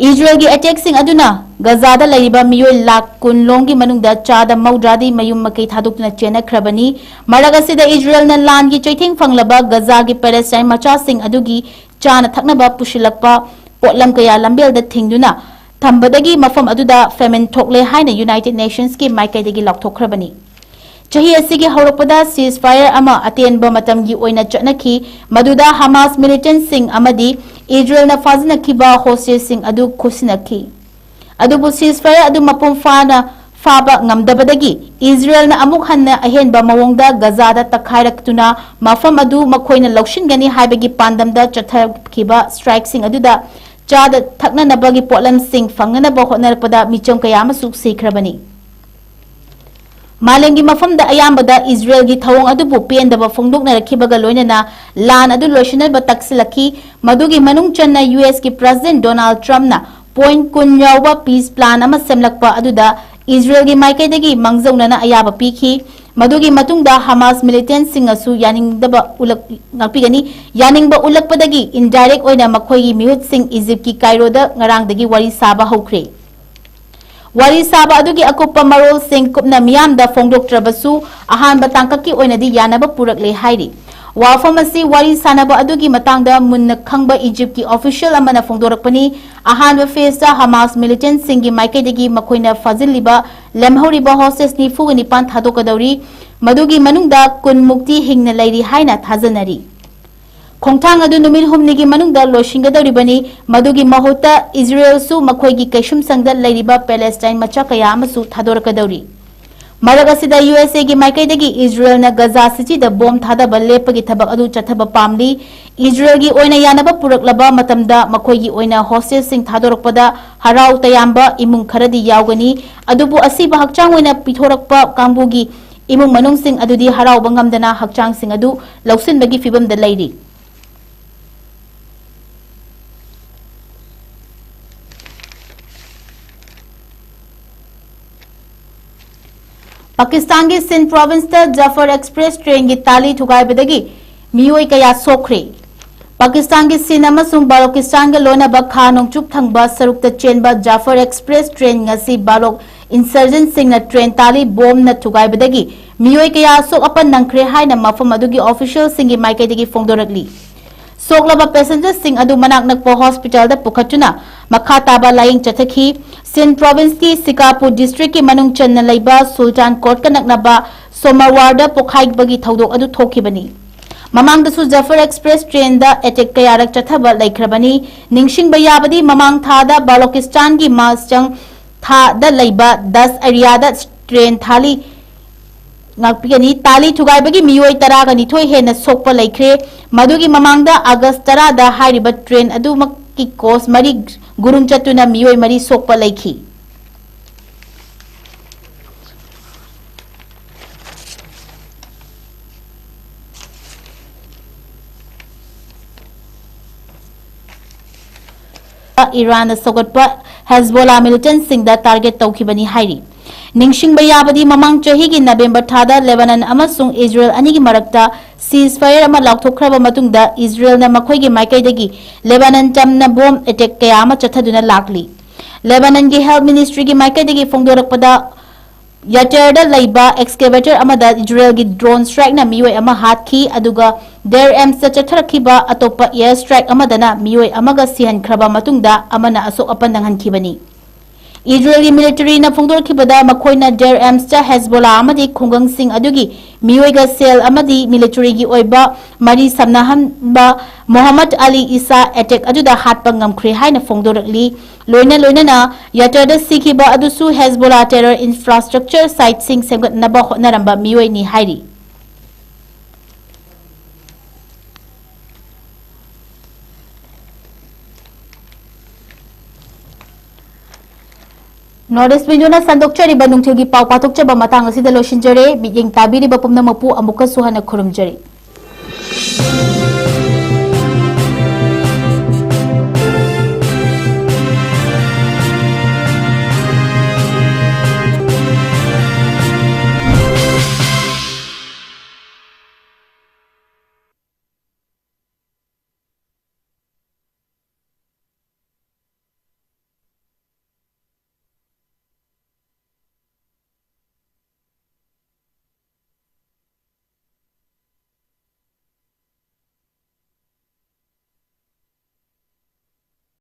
ꯏꯖꯔꯦꯜꯒꯤ ꯑꯦꯇꯦꯛꯁꯤꯡ ꯑꯗꯨꯅ ꯒꯖꯥꯗ ꯂꯩꯔꯤꯕ ꯃꯤꯑꯣꯏ ꯂꯥꯈ ꯀꯨꯟ ꯂꯣꯝꯒꯤ ꯃꯅꯨꯡꯗ ꯆꯥꯗ ꯃꯧꯗ꯭ꯔꯥꯗꯤ ꯃꯌꯨꯝ ꯃꯀꯩ ꯊꯥꯗꯣꯛꯇꯨꯅ ꯆꯦꯟꯅꯈ꯭ꯔꯕꯅꯤ꯫ ꯃꯔꯛ ꯑꯁꯤꯗ ꯏꯖꯔꯦꯜꯅ ꯂꯥꯟꯒꯤ ꯆꯩꯊꯦꯡ ꯐꯪꯂꯕ ꯒꯖꯥꯒꯤ ꯄꯦꯂꯦꯁꯇꯥꯏꯟ ꯃꯆꯥꯁꯤꯡ ꯑꯗꯨꯒꯤ ꯆꯥꯅ ꯊꯛꯅꯕ ꯄꯨꯁꯤꯜꯂꯛꯄ ꯄꯣꯠꯂꯝ ꯀꯌꯥ ꯂꯝꯕꯦꯜꯗ ꯊꯤꯡꯗꯨꯅ ꯊꯝꯕꯗꯒꯤ ꯃꯐꯝ ꯑꯗꯨꯗ ꯐꯦꯃꯤꯟ ꯊꯣꯛꯂꯦ ꯍꯥꯏꯅ ꯌꯨꯅꯥꯏꯇꯦꯗ ꯅꯦꯁꯟꯁꯀꯤ ꯃꯥꯏꯀꯩꯗꯒꯤ ꯂꯥꯎꯊꯣꯛꯈ꯭ꯔꯕꯅꯤ꯫ ꯆꯍꯤ ꯑꯁꯤꯒꯤ ꯍꯧꯔꯛꯄꯗ ꯁꯤꯖꯐꯥꯌꯔ ꯑꯃ ꯑꯇꯦꯟꯕ ꯃꯇꯝꯒꯤ ꯑꯣꯏꯅ ꯆꯠꯅꯈꯤ, ꯃꯗꯨꯗ ꯍꯃꯥꯁ ꯃꯤꯂꯤꯇꯦꯟꯠꯁꯤꯡ ꯑꯃꯗꯤ ꯏꯖꯔꯦꯜꯅ ꯐꯥꯖꯤꯟꯅꯈꯤꯕ ꯍꯣꯁꯇꯦꯖꯁꯤꯡ ꯑꯗꯨ ꯈꯨꯠꯁꯤꯟꯅꯈꯤ꯫ ꯑꯗꯨꯕꯨ ꯁꯤꯖꯐꯥꯌꯔ ꯑꯗꯨ ꯃꯄꯨꯡ ꯐꯥꯅ ꯐꯥꯕ ꯉꯝꯗꯕꯗꯒꯤ ꯏꯖꯔꯦꯜꯅ ꯑꯃꯨꯛ ꯍꯟꯅ ꯑꯍꯦꯟꯕ ꯃꯑꯣꯡꯗ ꯒꯖꯥꯗ ꯇꯛꯈꯥꯏꯔꯛꯇꯨꯅ ꯃꯐꯝ ꯑꯗꯨ ꯃꯈꯣꯏꯅ ꯂꯧꯁꯤꯟꯒꯅꯤ ꯍꯥꯏꯕꯒꯤ ꯄꯥꯟꯗꯝꯗ ꯆꯠꯊꯈꯤꯕ ꯁ꯭ꯇ꯭ꯔꯥꯏꯛꯁꯤꯡ ꯑꯗꯨꯗ ꯆꯥꯗ ꯊꯛꯅꯅꯕꯒꯤ ꯄꯣꯠꯂꯝꯁꯤꯡ ꯐꯪꯅꯅꯕ ꯍꯣꯠꯅꯔꯛꯄꯗ ꯃꯤꯆꯝ ꯀꯌꯥ ꯑꯃꯁꯨ ꯁꯤꯈ꯭ꯔꯕꯅꯤ꯫ ꯃꯥꯂꯦꯝꯒꯤ ꯃꯐꯝꯗ ꯑꯌꯥꯝꯕꯗ ꯏꯖꯔꯦꯜꯒꯤ ꯊꯧꯑꯣꯡ ꯑꯗꯨꯕꯨ ꯄꯦꯟꯗꯕ ꯐꯣꯡꯗꯣꯛꯅꯔꯛꯈꯤꯕꯒ ꯂꯣꯏꯅꯅ ꯂꯥꯟ ꯑꯗꯨ ꯂꯣꯏꯁꯤꯟꯅꯕ ꯇꯛꯁꯤꯜꯂꯛꯈꯤ꯫ ꯃꯗꯨꯒꯤ ꯃꯅꯨꯡ ꯆꯟꯅ ꯌꯨ ꯑꯦꯁꯀꯤ ꯄ꯭ꯔꯁꯤꯗꯦꯟꯠ ꯗꯣꯅꯥꯜꯗ ꯇ꯭ꯔꯝꯞꯅ ꯄꯣꯏꯟꯠ ꯀꯨꯟ ꯌꯥꯎꯕ ꯄꯤꯁ ꯄ꯭ꯂꯥꯟ ꯑꯃ ꯁꯦꯝꯂꯛꯄ ꯑꯗꯨꯗ ꯏꯖꯔꯦꯜꯒꯤ ꯃꯥꯏꯀꯩꯗꯒꯤ ꯃꯥꯡꯖꯧꯅꯅ ꯑꯌꯥꯕ ꯄꯤꯈꯤ꯫ ꯃꯗꯨꯒꯤ ꯃꯇꯨꯡꯗ ꯍꯃꯥꯁ ꯃꯤꯂꯤꯇꯦꯟꯠꯁꯤꯡꯅꯁꯨ ꯌꯥꯅꯤꯡꯗꯕ ꯎꯠꯂꯛ-, ꯉꯥꯛꯄꯤꯒꯅꯤ, ꯌꯥꯅꯤꯡꯕ ꯎꯠꯂꯛꯄꯗꯒꯤ ꯏꯟꯗꯥꯏꯔꯦꯛ ꯑꯣꯏꯅ ꯃꯈꯣꯏꯒꯤ ꯃꯤꯍꯨꯠꯁꯤꯡ ꯏꯖꯤꯞꯀꯤ ꯀꯥꯏꯔꯣꯗ ꯉꯔꯥꯡꯗꯒꯤ ꯋꯥꯔꯤ ꯁꯥꯕ ꯍꯧꯈ꯭ꯔꯦ꯫ ꯋꯥꯔꯤ ꯁꯥꯕ ꯑꯗꯨꯒꯤ ꯑꯀꯨꯞꯄ ꯃꯔꯣꯜꯁꯤꯡ ꯀꯨꯞꯅ ꯃꯤꯌꯥꯝꯗ ꯐꯣꯡꯗꯣꯛꯇ꯭ꯔꯕꯁꯨ, ꯑꯍꯥꯟꯕ ꯇꯥꯡꯀꯛꯀꯤ ꯑꯣꯏꯅꯗꯤ ꯌꯥꯅꯕ ꯄꯨꯔꯛꯂꯦ ꯍꯥꯏꯔꯤ꯫ ꯋꯥꯐꯝ ꯑꯁꯤ ꯋꯥꯔꯤ ꯁꯥꯅꯕ ꯑꯗꯨꯒꯤ ꯃꯇꯥꯡꯗ ꯃꯨꯟꯅ ꯈꯪꯕ ꯏꯖꯤꯞꯀꯤ ꯑꯣꯐꯤꯁꯤꯌꯦꯜ ꯑꯃꯅ ꯐꯣꯡꯗꯣꯔꯛꯄꯅꯤ꯫ ꯑꯍꯥꯟꯕ ꯐꯦꯖꯇ ꯍꯃꯥꯁ ꯃꯤꯂꯤꯇꯦꯟꯠꯁꯤꯡꯒꯤ ꯃꯥꯏꯀꯩꯗꯒꯤ ꯃꯈꯣꯏꯅ ꯐꯥꯖꯤꯜꯂꯤꯕ ꯂꯦꯝꯍꯧꯔꯤꯕ ꯍꯣꯁꯇꯦꯖ ꯅꯤꯐꯨꯒ ꯅꯤꯄꯥꯟ ꯊꯥꯗꯣꯛꯀꯗꯧꯔꯤ꯫ ꯃꯗꯨꯒꯤ ꯃꯅꯨꯡꯗ ꯀꯨꯟ ꯃꯨꯛꯇꯤ ꯍꯤꯡꯅ ꯂꯩꯔꯤ ꯍꯥꯏꯅ ꯊꯥꯖꯅꯔꯤ꯫ ꯈꯣꯡꯊꯥꯡ ꯑꯗꯨ ꯅꯨꯃꯤꯠ ꯍꯨꯝꯅꯤꯒꯤ ꯃꯅꯨꯡꯗ ꯂꯣꯏꯁꯤꯟꯒꯗꯧꯔꯤꯕꯅꯤ꯫ ꯃꯗꯨꯒꯤ ꯃꯍꯨꯠꯇ ꯏꯖꯔꯦꯜꯁꯨ ꯃꯈꯣꯏꯒꯤ ꯀꯩꯁꯨꯝꯁꯪꯗ ꯂꯩꯔꯤꯕ ꯄꯦꯂꯦꯁꯇꯥꯏꯟ ꯃꯆꯥ ꯀꯌꯥ ꯑꯃꯁꯨ ꯊꯥꯗꯣꯔꯛꯀꯗꯧꯔꯤ꯫ ꯃꯔꯛ ꯑꯁꯤꯗ, ꯌꯨ ꯑꯦꯁ ꯑꯦꯒꯤ ꯃꯥꯏꯀꯩꯗꯒꯤ ꯏꯖꯔꯦꯜꯅ ꯒꯖꯥ ꯁꯤꯇꯤꯗ ꯕꯣꯝ ꯊꯥꯗꯕ ꯂꯦꯞꯄꯒꯤ ꯊꯕꯛ ꯑꯗꯨ ꯆꯠꯊꯕ ꯄꯥꯝꯂꯤ꯫ ꯏꯖꯔꯦꯜꯒꯤ ꯑꯣꯏꯅ ꯌꯥꯅꯕ ꯄꯨꯔꯛꯂꯕ ꯃꯇꯝꯗ ꯃꯈꯣꯏꯒꯤ ꯑꯣꯏꯅ ꯍꯣꯁꯇꯦꯖꯁꯤꯡ ꯊꯥꯗꯣꯔꯛꯄꯗ ꯍꯔꯥꯎ ꯇꯌꯥꯝꯕ ꯏꯃꯨꯡ ꯈꯔꯗꯤ ꯌꯥꯎꯒꯅꯤ꯫ ꯑꯗꯨꯕꯨ ꯑꯁꯤꯕ ꯍꯛꯆꯥꯡ ꯑꯣꯏꯅ ꯄꯤꯊꯣꯔꯛꯄ ꯀꯥꯡꯕꯨꯒꯤ ꯏꯃꯨꯡ ꯃꯅꯨꯡꯁꯤꯡ ꯑꯗꯨꯗꯤ ꯍꯔꯥꯎꯕ ꯉꯝꯗꯅ ꯍꯛꯆꯥꯡꯁꯤꯡ ꯑꯗꯨ ꯂꯧꯁꯤꯟꯕꯒꯤ ꯐꯤꯕꯝꯗ ꯂꯩꯔꯤ꯫ ꯄꯥꯀꯤꯁꯇꯥꯟꯒꯤ ꯁꯤꯟ ꯄ꯭ꯔꯣꯚꯤꯟꯁꯇ ꯖꯐꯔ ꯑꯦꯛꯁꯄ꯭ꯔꯦꯁ ꯇ꯭ꯔꯦꯟꯒꯤ ꯇꯥꯂꯤ ꯊꯨꯒꯥꯏꯕꯗꯒꯤ ꯃꯤꯑꯣꯏ ꯀꯌꯥ ꯁꯣꯛꯈ꯭ꯔꯦ꯫ ꯄꯥꯀꯤꯁꯇꯥꯟꯒꯤ ꯁꯤꯟ ꯑꯃꯁꯨꯡ ꯕꯥꯂꯣꯀꯤꯁꯇꯥꯟꯒ ꯂꯣꯏꯅꯕ ꯈꯥ ꯅꯣꯡꯆꯨꯞ ꯊꯪꯕ ꯁꯔꯨꯛꯇ ꯆꯦꯟꯕ ꯖꯐꯔ ꯑꯦꯛꯁꯄ꯭ꯔꯦꯁ ꯇ꯭ꯔꯦꯟ ꯉꯁꯤ ꯕꯥꯂꯣꯛ ꯏꯟꯁꯔꯖꯦꯟꯠꯁꯤꯡꯅ ꯇ꯭ꯔꯦꯟ ꯇꯥꯂꯤ ꯕꯣꯝꯅ ꯊꯨꯒꯥꯏꯕꯗꯒꯤ ꯃꯤꯑꯣꯏ ꯀꯌꯥ ꯑꯁꯣꯛ ꯑꯄꯟ ꯅꯪꯈ꯭ꯔꯦ ꯍꯥꯏꯅ ꯃꯐꯝ ꯑꯗꯨꯒꯤ ꯑꯣꯐꯤꯁꯤꯌꯦꯜꯁꯤꯡꯒꯤ ꯃꯥꯏꯀꯩꯗꯒꯤ ꯐꯣꯡꯗꯣꯔꯛꯂꯤ꯫ ꯁꯣꯛꯂꯕ ꯄꯦꯁꯦꯟꯖꯔꯁꯤꯡ ꯑꯗꯨ ꯃꯅꯥꯛ ꯅꯛꯄ ꯍꯣꯁꯄꯤꯇꯥꯜꯗ ꯄꯨꯈꯠꯇꯨꯅ ꯃꯈꯥ ꯇꯥꯕ ꯂꯥꯌꯦꯡ ꯆꯠꯊꯈꯤ꯫ ꯁꯤꯟ ꯄ꯭ꯔꯣꯚꯤꯟꯁꯀꯤ ꯁꯤꯀꯥꯄꯨꯔ ꯗꯤꯁꯇ꯭ꯔꯤꯛꯀꯤ ꯃꯅꯨꯡ ꯆꯟꯅ ꯂꯩꯕ ꯁꯨꯜꯇꯥꯟ ꯀꯣꯔꯠꯀ ꯅꯛꯅꯕ ꯁꯣꯃꯔꯋꯥꯔꯗ ꯄꯣꯈꯥꯏꯕꯒꯤ ꯊꯧꯗꯣꯛ ꯑꯗꯨ ꯊꯣꯛꯈꯤꯕꯅꯤ꯫ ꯃꯃꯥꯡꯗꯁꯨ ꯖꯐꯔ ꯑꯦꯛꯁꯄ꯭ꯔꯦꯁ ꯇ꯭ꯔꯦꯟꯗ ꯑꯦꯇꯦꯛ ꯀꯌꯥꯔꯛ ꯆꯠꯊꯕ ꯂꯩꯈ꯭ꯔꯕꯅꯤ꯫ ꯅꯤꯡꯁꯤꯡꯕ ꯌꯥꯕꯗꯤ, ꯃꯃꯥꯡ ꯊꯥꯗ ꯕꯥꯂꯣꯀꯤꯁꯇꯥꯟꯒꯤ ꯃꯥꯁꯆꯪ ꯊꯥꯗ ꯂꯩꯕ ꯗꯁ ꯑꯦꯔꯤꯌꯥꯗ ꯇ꯭ꯔꯦꯟ ꯊꯥꯂꯤ ꯉꯥꯛꯄꯤꯒꯅꯤ꯫ ꯇꯥꯂꯤ ꯊꯨꯒꯥꯏꯕꯒꯤ ꯃꯤꯑꯣꯏ ꯇꯔꯥꯒ ꯅꯤꯊꯣꯏ ꯍꯦꯟꯅ ꯁꯣꯛꯄ ꯂꯩꯈ꯭ꯔꯦ꯫ ꯃꯗꯨꯒꯤ ꯃꯃꯥꯡꯗ ꯑꯥꯒꯁ ꯇꯔꯥꯗ ꯍꯥꯏꯔꯤꯕ ꯇ꯭ꯔꯦꯟ ꯑꯗꯨꯃꯛꯀꯤ ꯀꯣꯆ ꯃꯔꯤ ꯒꯨꯔꯨꯡ ꯆꯠꯇꯨꯅ ꯃꯤꯑꯣꯏ ꯃꯔꯤ ꯁꯣꯛꯄ ꯂꯩꯈꯤ꯫ ꯏꯔꯥꯟꯅ ꯁꯧꯒꯠꯄ ꯍꯦꯖꯕꯣꯂꯥ ꯃꯤꯂꯤꯇꯦꯟꯠꯁꯤꯡꯗ ꯇꯥꯔꯒꯦꯠ ꯇꯧꯈꯤꯕꯅꯤ ꯍꯥꯏꯔꯤ꯫ ꯅꯤꯡꯁꯤꯡꯕ ꯌꯥꯕꯗꯤ, ꯃꯃꯥꯡ ꯆꯍꯤꯒꯤ ꯅꯕꯦꯝꯕꯔ ꯊꯥꯗ ꯂꯦꯕꯥꯅꯟ ꯑꯃꯁꯨꯡ ꯏꯖꯔꯦꯜ ꯑꯅꯤꯒꯤ ꯃꯔꯛꯇ ꯁꯤꯖꯐꯥꯌꯔ ꯑꯃ ꯂꯥꯎꯊꯣꯛꯈ꯭ꯔꯕ ꯃꯇꯨꯡꯗ ꯏꯖꯔꯦꯜꯅ ꯃꯈꯣꯏꯒꯤ ꯃꯥꯏꯀꯩꯗꯒꯤ ꯂꯦꯕꯥꯅꯟ ꯆꯝꯅ ꯕꯣꯝ ꯑꯦꯇꯦꯛ ꯀꯌꯥ ꯑꯃ ꯆꯠꯊꯗꯨꯅ ꯂꯥꯛꯂꯤ꯫ ꯂꯦꯕꯥꯅꯟꯒꯤ ꯍꯦꯜꯊ ꯃꯤꯅꯤꯁꯇ꯭ꯔꯤꯒꯤ ꯃꯥꯏꯀꯩꯗꯒꯤ ꯐꯣꯡꯗꯣꯔꯛꯄꯗ, ꯌꯥꯇꯦꯔꯗ ꯂꯩꯕ ꯑꯦꯛꯁꯀꯦꯚꯦꯇꯔ ꯑꯃꯗ ꯏꯖꯔꯦꯜꯒꯤ ꯗ꯭ꯔꯣꯟ ꯁ꯭ꯇ꯭ꯔꯥꯏꯛꯅ ꯃꯤꯑꯣꯏ ꯑꯃ ꯍꯥꯠꯈꯤ, ꯑꯗꯨꯒ ꯗꯦꯔ ꯑꯦꯝꯁꯇ ꯆꯠꯊꯔꯛꯈꯤꯕ ꯑꯇꯣꯞꯄ ꯑꯦꯌꯔ ꯁ꯭ꯇ꯭ꯔꯥꯏꯛ ꯑꯃꯗꯅ ꯃꯤꯑꯣꯏ ꯑꯃꯒ ꯁꯤꯍꯟꯈ꯭ꯔꯕ ꯃꯇꯨꯡꯗ ꯑꯃꯅ ꯑꯁꯣꯛ ꯑꯄꯟ ꯅꯪꯍꯟꯈꯤꯕꯅꯤ꯫ ꯏꯖꯔꯦꯜꯒꯤ ꯃꯤꯂꯤꯇꯔꯤꯅ ꯐꯣꯡꯗꯣꯔꯛꯈꯤꯕꯗ, ꯃꯈꯣꯏꯅ ꯗꯦꯔ ꯑꯦꯝꯁꯇ ꯍꯦꯖꯕꯣꯂꯥ ꯑꯃꯗꯤ ꯈꯨꯡꯒꯪꯁꯤꯡ ꯑꯗꯨꯒꯤ ꯃꯤꯑꯣꯏꯒ ꯁꯦꯜ ꯑꯃꯗꯤ ꯃꯤꯂꯤꯇꯔꯤꯒꯤ ꯑꯣꯏꯕ ꯃꯔꯤ ꯁꯝꯅꯍꯟꯕ ꯃꯣꯍꯝꯃꯗ ꯑꯂꯤ ꯏꯁꯥ ꯑꯦꯇꯦꯛ ꯑꯗꯨꯗ ꯍꯥꯠꯄ ꯉꯝꯈ꯭ꯔꯦ ꯍꯥꯏꯅ ꯐꯣꯡꯗꯣꯔꯛꯂꯤ꯫ ꯂꯣꯏꯅ ꯂꯣꯏꯅꯅ ꯌꯥꯇꯔꯗ ꯁꯤꯈꯤꯕ ꯑꯗꯨꯁꯨ ꯍꯦꯖꯕꯣꯂꯥ ꯇꯦꯔꯔ ꯏꯟꯐ꯭ꯔꯥꯁ꯭ꯇ꯭ꯔꯛꯆꯔ ꯁꯥꯏꯠꯁꯤꯡ ꯁꯦꯝꯒꯠꯅꯕ ꯍꯣꯠꯅꯔꯝꯕ ꯃꯤꯑꯣꯏꯅꯤ ꯍꯥꯏꯔꯤ꯫ ꯅꯣꯔꯠ ꯏꯁ ꯋꯤꯟꯗꯣꯅ ꯁꯟꯗꯣꯛꯆꯔꯤꯕ ꯅꯨꯡꯊꯤꯜꯒꯤ ꯄꯥꯎ ꯄꯥꯊꯣꯛꯆꯕ ꯃꯇꯥꯡ ꯑꯁꯤꯗ ꯂꯣꯏꯁꯤꯟꯖꯔꯦ꯫ ꯃꯤꯠꯌꯦꯡ ꯇꯥꯕꯤꯔꯤꯕ ꯄꯨꯝꯅꯃꯛꯄꯨ ꯑꯃꯨꯛꯀꯁꯨ ꯍꯟꯅ ꯈꯨꯔꯨꯝꯖꯔꯤ꯫